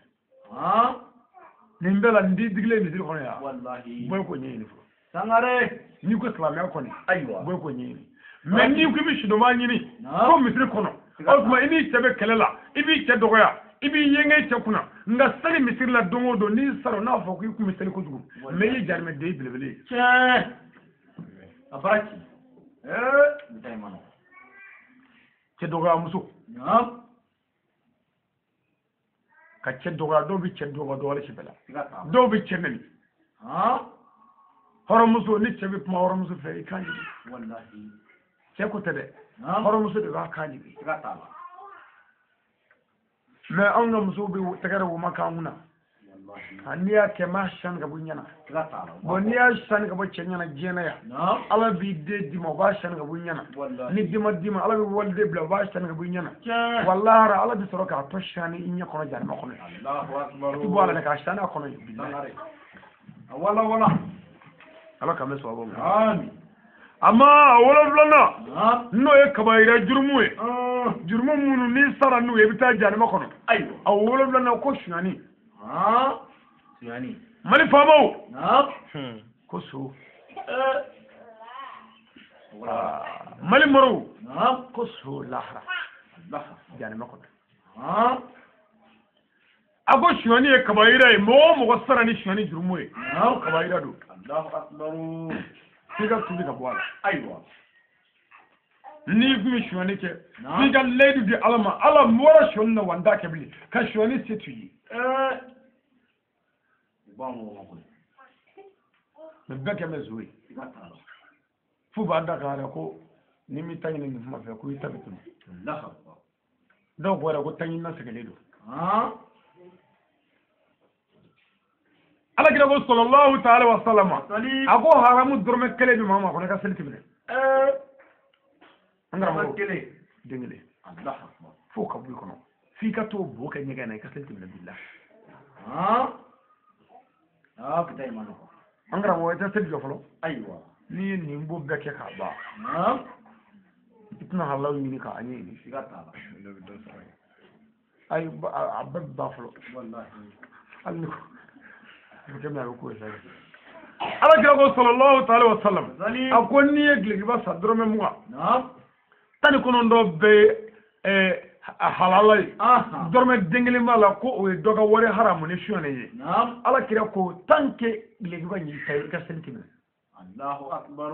Nin bɛɛ la, nin t'i digilen misiri kɔnɔ yan. Walahi. Bɔ i k'o ɲɛɲini fɔlɔ. Sangare. N'i ko silamɛya kɔni. Ayiwa. Bɔ i k'o ɲɛɲini. Mɛ n'i ko i bɛ sidɔnba ɲini. Ko misiri kɔnɔ. O tuma i n'i cɛ bɛ kɛlɛ la, i b'i cɛ dɔgɔya, i b'i yenge i cɛ kunna. Nka seli misiri la don o don, n'i sara n'a fɔ k'i kun bɛ seli kojugu. Mɛ i ye jarimɛden belebele ye. Tiɲɛ. A baara ci. N ta in ma nɔgɔn. Cɛ dɔgɔya muso. Ka cɛ dɔgɔya, dɔw bɛ cɛ dɔgɔya dɔgɔyali si bɛɛ la. Dɔw bɛ cɛ nɛni. Hɔrɔnmuso, ni cɛ bɛ kuma hɔrɔnmuso fɛ, i kan jigin. Walahi. Cɛ ko tɛ dɛ. Hɔrɔnmuso de b'a kan jigin. Siga t'a la. Mɛ anw ka musow bɛ tɛgɛrɛ woma k'an kunna. N'i y'a kɛ, m'a sani ka bɔ i ɲɛna. Siga t'a la. Bon, n'i y'a sani ka bɔ cɛ ɲɛna diɲɛ na yan, Ala b'i den d'i ma, o b'a sani ka bɔ i ɲɛna. Ni den ma d'i ma, Ala bɛ waliden bila, o b'a sani ka bɔ i ɲɛna. Walahara, Ala bɛ sɔrɔ k'a tɔ sani i ɲɛ kɔnɔ jahanama kɔnɔ. Allahu akbar. A ti bɔ a la dɛ, k'a sani a kɔnɔ yen. Bilahi. Wala wala. Ala k'an bɛ sababu ma. Amin. Amma a wolonfilanan, n'o ye kabayira jurumu ye. Jurumu minnu n'i sara n'u ye, i bɛ taa jahanama kɔnɔ. Ayiwa. A wolonfilanan ko sonyani. Sonyani. Mali faamaw. Ko so. Mali moriw. Ko so lahara. Jahanama kɔnɔ. A ko sonyani ye kabayira ye, mɔgɔ o mɔgɔ sara ni sonyani jurumu ye. Kabayira don. Allahu akbar. F'i ka tubi ka bɔ a la. Ayiwa. N'i kun bɛ sonyani kɛ, f'i ka layidu di Ala ma. Ala n bɔra sonyani na wa n t'a kɛ bilen. Ka sonyani se t'u ye. Mɛ bɛɛ kɛ bɛ zo ye. F'u b'a da kan yɛrɛ ko n'i m'i ta ɲini nin kuma fɛ, ko i ta bɛ tunu. Dɔw ko yɛrɛ ko ta ɲinina sɛgɛnnen don. Ala kira ko sallallahu ta'ala wa sallama. A ko haramu dɔrɔmɛ kelen bɛ maa ma kɔnɔ, i ka seli ti minɛ. An karamɔgɔ den kelen. F'o ka bɔ i kɔnɔ. F'i ka t'o bo kɛ ɲɛgɛn na, i ka seli ti minɛ bilahi. Kita in ma nɔgɔn. An karamɔgɔ, i tɛ seli jɔ fɔlɔ. Ayiwa. N'i ye nin bo bɛɛ kɛ k'a ban, i tɛna halalaw ɲini k'a ɲɛɲini. Siga t'a la. Ayi, a bɛɛ bɛ ban fɔlɔ. Walahi. Hali ni ko a bɛ kɛ min a bɛ k'o ye sa. Ala kira ko sallallahu ta'ala wa sallam. A ko n'i ye dulokiba san dɔrɔmɛ 20. 19 bɛɛ ye halala ye. Dɔrɔmɛ den kelen b'a la ko o ye dɔ ka wari haramu ni suyɛnɛ ye. Ala kira ko tant que dulokiba in y'i ta ye, i ka seli ti minɛ. Allahu akbar.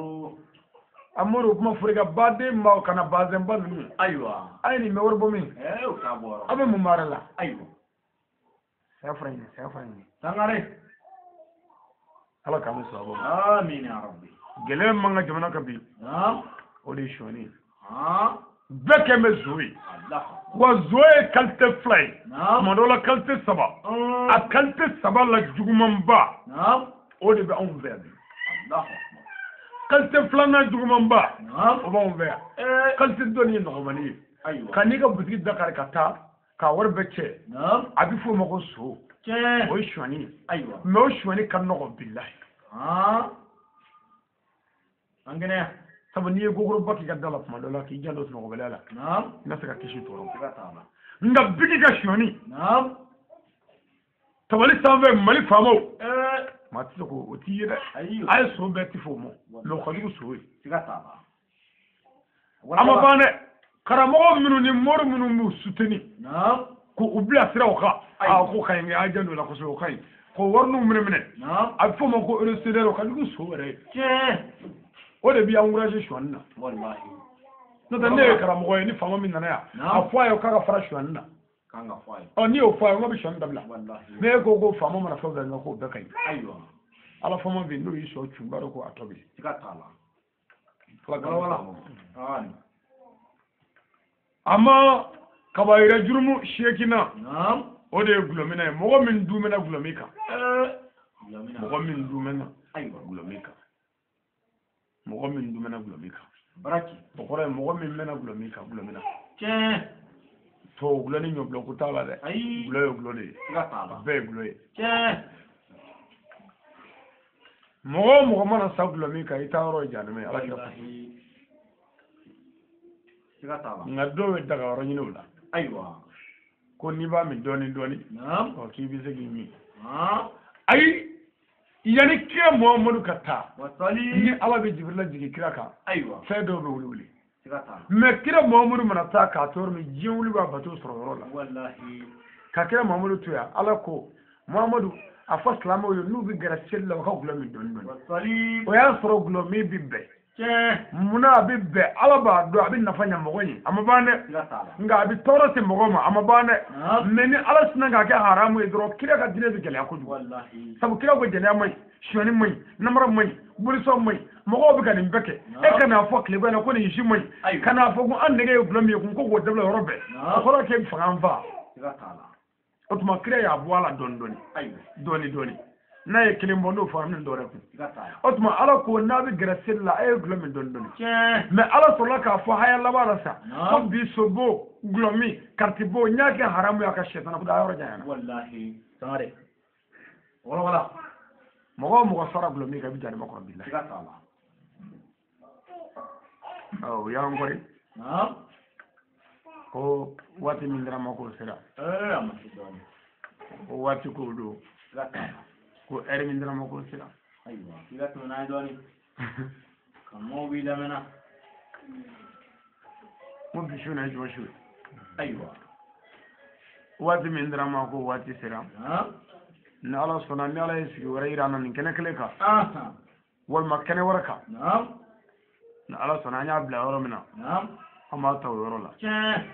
Amadu kuma fɔra i ka baden maaw kana bazɛnba ninnu. Ayiwa. A ye nin bɛ wari bɔ min? O t'a bɔ yɔrɔ. Aw bɛ mun baara la? Ayiwa. Saya fura ɲini, saya fura ɲini. Sangare. Ala k'an bɛ sababu ma. Amiina ya rabbi. Gɛlɛya min b'an ka jamana kan bi. Naam. O de ye sonyani ye. Han. Bɛɛ kɛn bɛ zo ye. Allah. Wa zo ye qualité fila ye. Naam. Tuma dɔw la qualité saba. A qualité saba la jugumanba. Naam. O de bɛ anw fɛ yan bi. Allah. Qualité filanan jugumanba. Naam. O b'anw fɛ yan. Qualité dɔ nin ye nɔgɔmani ye. Ayiwa. Ka n'i ka butigi da kari ka taa k'a wari bɛɛ cɛ. Naam. A bɛ f'o ma ko so. Tiɲɛ. O ye sonyani ye. Ayiwa. Mais o sonyani ka nɔgɔn bilahi. Han. An kɛnɛya. Sabu n'i ye gogoroba k'i ka da la tuma dɔ la k'i janto sunɔgɔbaliya la. Naam. I na se ka kisi tɔɔrɔ ma. Siga t'a la. Nka bigi ka sonyani. Naam. Tabali sanfɛ Mali faamaw. Maa tɛ se k'o o t'i ye dɛ. Ayi. A ye so bɛɛ ti f'o ma. Mais o ka jugu so ye. Siga t'a la. A ma ban dɛ. Karamɔgɔ minnu ni mori minnu b'u soutenir. Naam. K'u bila siraw kan. Ayi. Aa k'o ka ɲi a ye janto o la kosɛbɛ o ka ɲi. K'o wariniw minɛ minɛ. Naam. A bɛ f'o ma ko récidive o ka jugu so yɛrɛ ye. Tiɲɛ. O de b'i encourager sonyani na. Walahi. N'o tɛ ne ye karamɔgɔ ye ni faama min nana yan. Naam. A fɔ a ye k'a ka fara sonyani na. Kan ka fɔ a ye. Ɔ n'i y'o fɔ a ye n ko bɛ sonyani dabila. Walahi. Ne ko faama mana fɛn o fɛn kɛ k'o bɛɛ ka ɲi. Ayiwa. Ala faama bɛ yen n'o y'i sɔn cun b'a dɔn ko a tɔ bɛ yen. Siga t'a la. Ala k'an Wala wala. sɔn. Amin. A ma kabayira jurumu seeginna. Naam. O de ye gulɔminɛ ye. Mɔgɔ min dumɛna gulɔmin kan. Gulɔminɛ. Mɔgɔ min dumɛna Ayiwa. gulɔmin kan. Mɔgɔ min dumɛna gulɔmin kan. Baraki. O kɔrɔ ye mɔgɔ min mɛnna gulɔmin kan gulɔminna. Tiɲɛ. Tubabu gulɔ ni ɲɔgulɔ ko t'a la dɛ. Ayi. Gulɔ ye gulɔ de ye. Siga t'a la. A bɛɛ ye gulɔ ye. Tiɲɛ. Mɔgɔ o mɔgɔ mana sa gulɔmin kan i taa yɔrɔ ye jahanama ye. Ala kira fɔ. Walahi. Siga t'a la. Nka dɔw bɛ daga yɔrɔ ɲini o la. Ayiwa. Ko n'i b'a min dɔɔni dɔɔni. Naam. Ɔ k'i bɛ se k'i min. Han. Ayi. Yanni kira Muhamadu ka taa. Wasali. Ni Ala bɛ Jibirila jigin kira kan. Ayiwa. Fɛn dɔw bɛ wuli wuli. Siga t'a la. Mais kira Muhamadu mana taa k'a to yɔrɔ min diɲɛ wuli b'a bato sɔrɔ yɔrɔ la. Walahi. Ka kira Muhamadu to yan Ala ko Muhamadu a fɔ silamɛw ye n'u bɛ gɛrɛ seli la u ka gulɔ min dɔɔni dɔɔni. Wasali. O y'a sɔrɔ gulɔ min bɛ bɛn. Tiɲɛ. Munna a bɛ bɛn Ala b'a dɔn a bɛ nafa ɲɛ mɔgɔ ye a ma ban dɛ. Siga t'a la. Nka a bɛ tɔɔrɔ se mɔgɔ ma a ma ban dɛ. Naam. Mais ni Ala sinna k'a kɛ haramu ye dɔrɔn kira ka diinɛ bɛ gɛlɛya kojugu. Walahi. Sabu kira ko jɛnɛya man ɲi sonyani man ɲi namara man ɲi bolisɔn man ɲi mɔgɔw bɛ ka nin bɛɛ kɛ e ka n'a fɔ tileba in na ko nin si man ɲi Ayiwa. ka n'a fɔ ko an nege ye gulɔ min ye kun ko k'o dabila yɔrɔ bɛɛ Naam. o kɔrɔ k'e bɛ fanga an fa Siga t'a la. o tuma kira y'a bɔ a la dɔɔni dɔɔni Ayiwa. dɔɔni dɔɔni n'a ye kelen bɔ n'o fɔra min dɔwɛrɛ kun Siga t'a la. o tuma Ala ko n'a bɛ gɛrɛ seli la a ye gulɔ min dɔɔni dɔɔni Tiɲɛ. mais Ala sɔrɔla k'a fɔ haya laban la sa Naam. ko bi sobo gulɔ min karitibo n y'a kɛ haramu ye a ka sɛtana ko da yɔrɔ janyana Walahi. Sangare. Wala wala. Mɔgɔ o mɔgɔ sara gulɔ min kan i bɛ jahanama kɔnɔ bilahi. Siga t'a la. Ɔ o y'an kɔri. Naam. Ko waati min dira ma k'o sera. A ma se dɔɔni. Ko waati k'o don. Siga t'a la. Ko ɛri min dira ma k'o sera. Ayiwa. K'i ka tɛmɛ n'a ye dɔɔni. Ka mɔgɔw b'i lamɛnna. Ko bi su na ye juma su ye. Ayiwa. Waati min dira ma ko waati sera. Naam. Ni Ala sɔnna ni Ala ye sigi wɛrɛ yira an na nin kɛnɛ kelen kan. Ahan. Walima kɛnɛ wɛrɛ kan. Naam. Ni Ala sɔnna an y'a bila yɔrɔ min na. Naam. An b'a ta o yɔrɔ la. Tiɲɛ.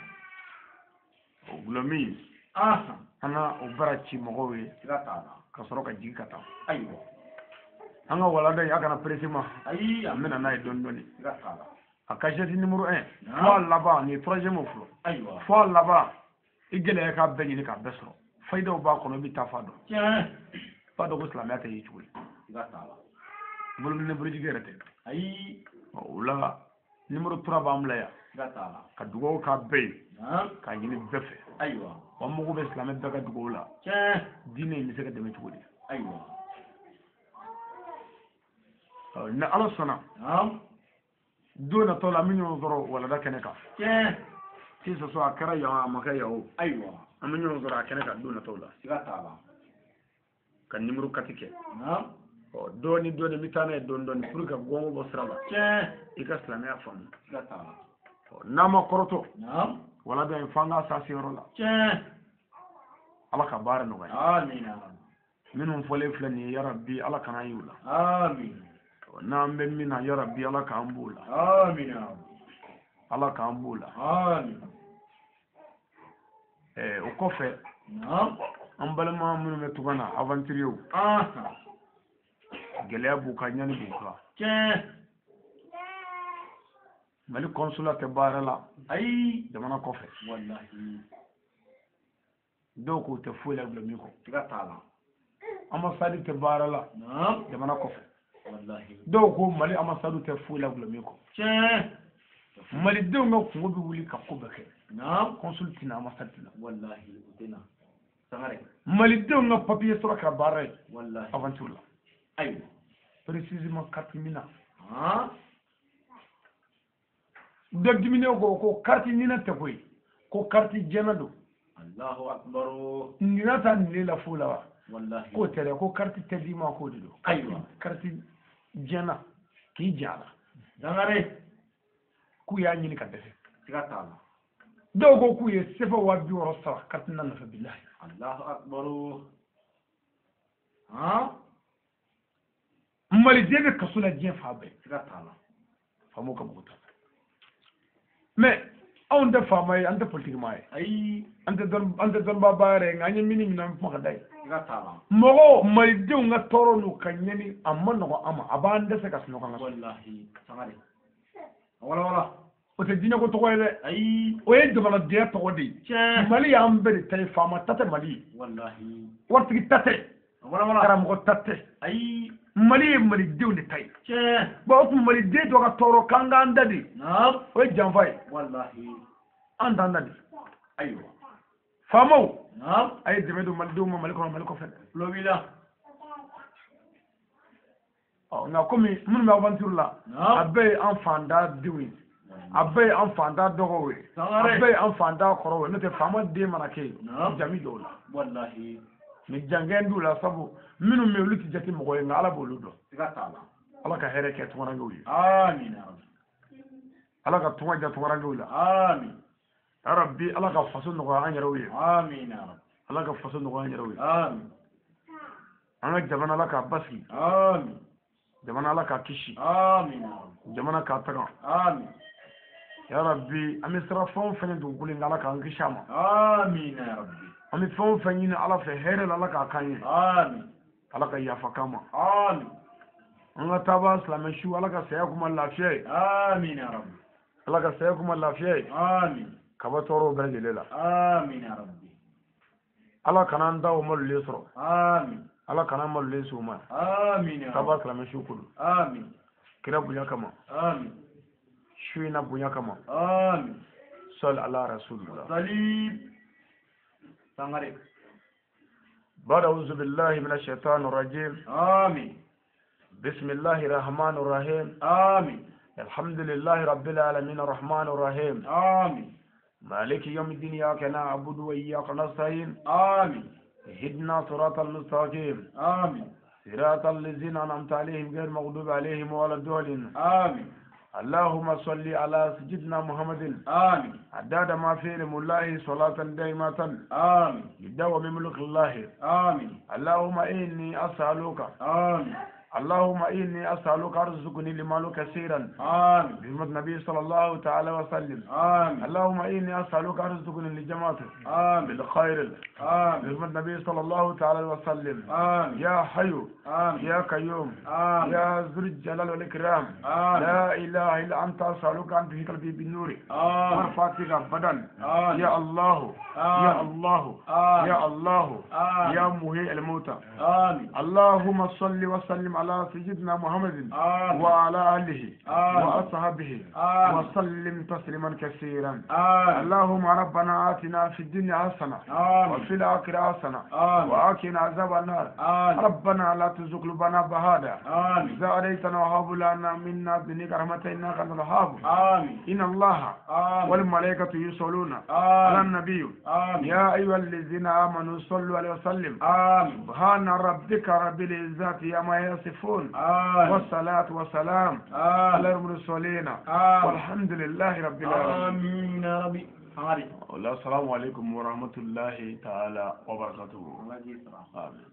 O gulɔ min. Ahan. An ka o baara ci mɔgɔw ye. Siga t'a la. Ka sɔrɔ ka jigin ka taa. Ayiwa. An ka walanda in a kana pressé ma. Ayi. An bɛna n'a ye dɔɔni dɔɔni. Siga t'a la. A kasɛti numéro 1. Naam. Fo a laban nin ye troisième o fɔlɔ. Ayiwa. Fo a laban i gɛlɛya k'a bɛɛ ɲini k'a bɛɛ sɔrɔ. Fayidaw b'a kɔnɔ i bɛ taa fa dɔn. Tiɲɛ. Fa dɔn ko silamɛya tɛ ye cogo di. Siga t'a la. Bolominɛ bolojigi yɛrɛ tɛ. Ayi. O la numéro 3 b'an bila yan. Siga t'a la. Ka dugawu k'a bɛɛ ye. Naam. K'a ɲini bɛɛ fɛ. Ayiwa. Wa n mago bɛ silamɛ bɛɛ ka dugawu la. Tiɲɛ. Diinɛ in bɛ se ka dɛmɛ cogo di. Ayiwa. Ɔ ni Ala sɔnna. Naam. Don natɔ la an bɛ ɲɔgɔn sɔrɔ walanda kɛnɛ kan. Tiɲɛ. Sisan sɔ a kɛra yan a ma kɛ yan o. Ayiwa. An bɛ ɲɔgɔn sɔrɔ a kɛnɛ kan don natɔw la. Siga t'a la. Ka numéro 4 kɛ. Naam. Ɔ dɔɔni dɔɔni n bɛ taa n'a ye dɔɔni dɔɔni pour que ka gɔngɔn bɔ sira la. Tiɲɛ. I ka silamɛya faamu. Siga t'a la. Ɔ n'a ma kɔrɔtɔ. Naam. Walanda in f'an k'a s'a seyɔrɔ la. Tiɲɛ. Ala ka baara nɔgɔya. Amiina. Minnu fɔlen filɛ nin ye yarabi Ala kana y'u la. Amiina. N'an bɛ min na yarabi Ala k'an b'o la. Amina. Ala k'an b'o la. Amin. O kɔfɛ an balima minnu bɛ tunga na aventuriers, gɛlɛya b'u kan, ɲani b'u kan. Tiɲɛ. Mali consulat tɛ baara la. Ayi. Jamana kɔfɛ. Wallahi. Dɔw k'u tɛ foyi la gulɔ min kɔ. Siga t'a la. Ambassade tɛ baara la. Jamana kɔfɛ. Wallahi. Dɔw ko Mali ambassade tɛ foyi la gulɔ min kɔ. Tiɲɛ. Malidenw ka kungo bɛ wuli ka ko bɛɛ kɛ. Consul tɛna, ambassade tɛna. Wallahi o tɛna. Sangare. Malidenw ka papier sɔrɔ ka baara ye. Wallahi. Aventure la. Ayiwa. Précisément carte mina. Dɔ diminen ko ko carte nina tɛ koyi, ko carte jɛna don. Allahu akbar. Nina ta nin la foyi la wa? Wallahi. K'o tɛ dɛ, ko carte tɛ d'i ma, k'o de don. Ayiwa. Carte jɛna k'i jɛ a la. Sangare. K'u y'a ɲini ka dɛsɛ. Siga t'a la. Dɔw ko k'u ye sefa 60 000 sara carte nina nɔfɛ bilahi. Allahu akbar. Maliden bɛ kaso la diɲɛ fan bɛɛ. Siga t'a la. Faamaw ka bugu ta. Mais anw tɛ faama ye, an tɛ politiki maa ye. Ayi. An tɛ dɔnnibaaba yɛrɛ ye, nka an ye min minɛ an kuma ka da ye. Siga t'a la. Mɔgɔw malidenw ka tɔɔrɔ n'u ka ɲɛni a ma nɔgɔn an ma, a b'an dɛsɛ ka sunɔgɔ an ka so. Wallahi. Sangare. Wala wala. O tɛ diinɛko tɔgɔ ye dɛ. Ayi. O ye jamanadenya tɔgɔ de ye. Tiɲɛ. Mali y'an bɛɛ de ta ye, faama ta tɛ Mali ye. Wallahi. Waritigi ta tɛ. Wala wala. Karamɔgɔ ta tɛ. Ayi. Mali ye malidenw de ta ye. Tiɲɛ. Bon o tuma maliden dɔ ka tɔɔrɔ k'an k'an da de. O ye janfa ye. Wallahi. An t'an da de. Ayiwa. Faamaw. A ye dɛmɛ don malidenw ma Mali kɔnɔ, Mali kɔfɛ. Tulo b'i la. Ɔ nka komi minnu bɛ aventure la, a bɛɛ ye an fantan denw ye. A bɛɛ ye an fantan dɔgɔw ye. A bɛɛ ye an fantan kɔrɔw ye. N'o tɛ faama den mana kɛ yen, jami dɔw la. Wallahi. Ni jankɛn d'u la sabu minnu bɛ yen olu tɛ jate mɔgɔ ye, nka Ala b'olu dɔn. Siga t'a la. Ala ka hɛrɛ kɛ tunkarankew ye. Amina. Ala ka tunga ja tunkarankew la. Amin. Ya Rabbi, Ala ka faso nɔgɔya an yɛrɛw ye. Amina. Ala ka faso nɔgɔya an yɛrɛw ye. Amin. An ka jamana Ala k'a basigi. Amin. Jamana Ala k'a kisi. Amin. Jamana k'a taga. Amin. Ya Rabbi, an bɛ siran fɛn o fɛn ye dugukolo in kan, Ala k'an kisi a ma. Amin ya Rabbi. An bɛ fɛn o fɛn ɲini Ala fɛ hɛrɛ la, Ala k'a k'an ye. Amin. Ala ka yafa k'an ma. Amin. An ka taaba silamɛ su, Ala ka saya kuma lafiya ye. Amin ya Rabbi. Ala ka saya kuma lafiya ye. Amin. Kaba tɔɔrɔw bɛɛ lajɛlen la. Amin ya Rabbi. Ala kana an da o malolen sɔrɔ. Amin. Ala kana an malolen s'o ma. Amin ya Rabbi. Taaba silamɛ su ko don. Amin. Kira bonya kama. Amin. Su in na bonya kama. Amin. Sali ala rasulillah. Salib. Sangare. بعد أعوذ بالله من الشيطان الرجيم. آمين. بسم الله الرحمن الرحيم. آمين. الحمد لله رب العالمين الرحمن الرحيم. آمين. مالك يوم الدين إياك نعبد وإياك نستعين. آمين. اهدنا صراط المستقيم. آمين. صراط الذين أنعمت عليهم غير المغضوب عليهم ولا الضالين. آمين. اللهم صل على سيدنا محمد. آمين. عدد ما في علم الله صلاة دائمة. آمين. بدوام ملك الله. آمين. اللهم إني أسألك. آمين. اللهم إني أسألك أرزقني لمال كثيرا. آمين. بحرمة النبي صلى الله تعالى وسلم. آمين. اللهم إني أسألك أرزقني لجماعته. آمين. بالخير. آمين. بحرمة النبي صلى الله تعالى وسلم. آمين. يا حي. آمين. يا قيوم. آمين. يا ذو الجلال والإكرام. آمين. لا إله إلا أنت أسألك أن تهي قلبي بالنور. آمين. وارفعتك أبدا. آمين. يا الله. آمين. يا الله. آمين. يا الله. آمين. يا مهي الموتى. آمين. اللهم صل وسلم على سيدنا محمد. آمين. وعلى آله. آمين. وأصحابه. آمين. وسلم تسليما كثيرا. آمين. اللهم ربنا آتنا في الدنيا حسنة. آمين. وفي الآخرة حسنة. آمين. وآتنا عذاب النار. آمين. ربنا لا تزغ قلوبنا بعد آمين. إذ هديتنا وهب لنا من لدنك رحمة إنك أنت الوهاب. آمين. إن الله آمين. والملائكة يصلون على آمين. النبي. آمين. يا أيها الذين آمنوا صلوا عليه وسلم. آمين. سبحان ربك رب العزة عما يصفون. آمين. والصلاة والسلام على آمين. المرسلين. آمين. والحمد لله رب العالمين. آمين يا ربي. Sangare. السلام عليكم ورحمة الله تعالى وبركاته. Allah k'i sara. آمين.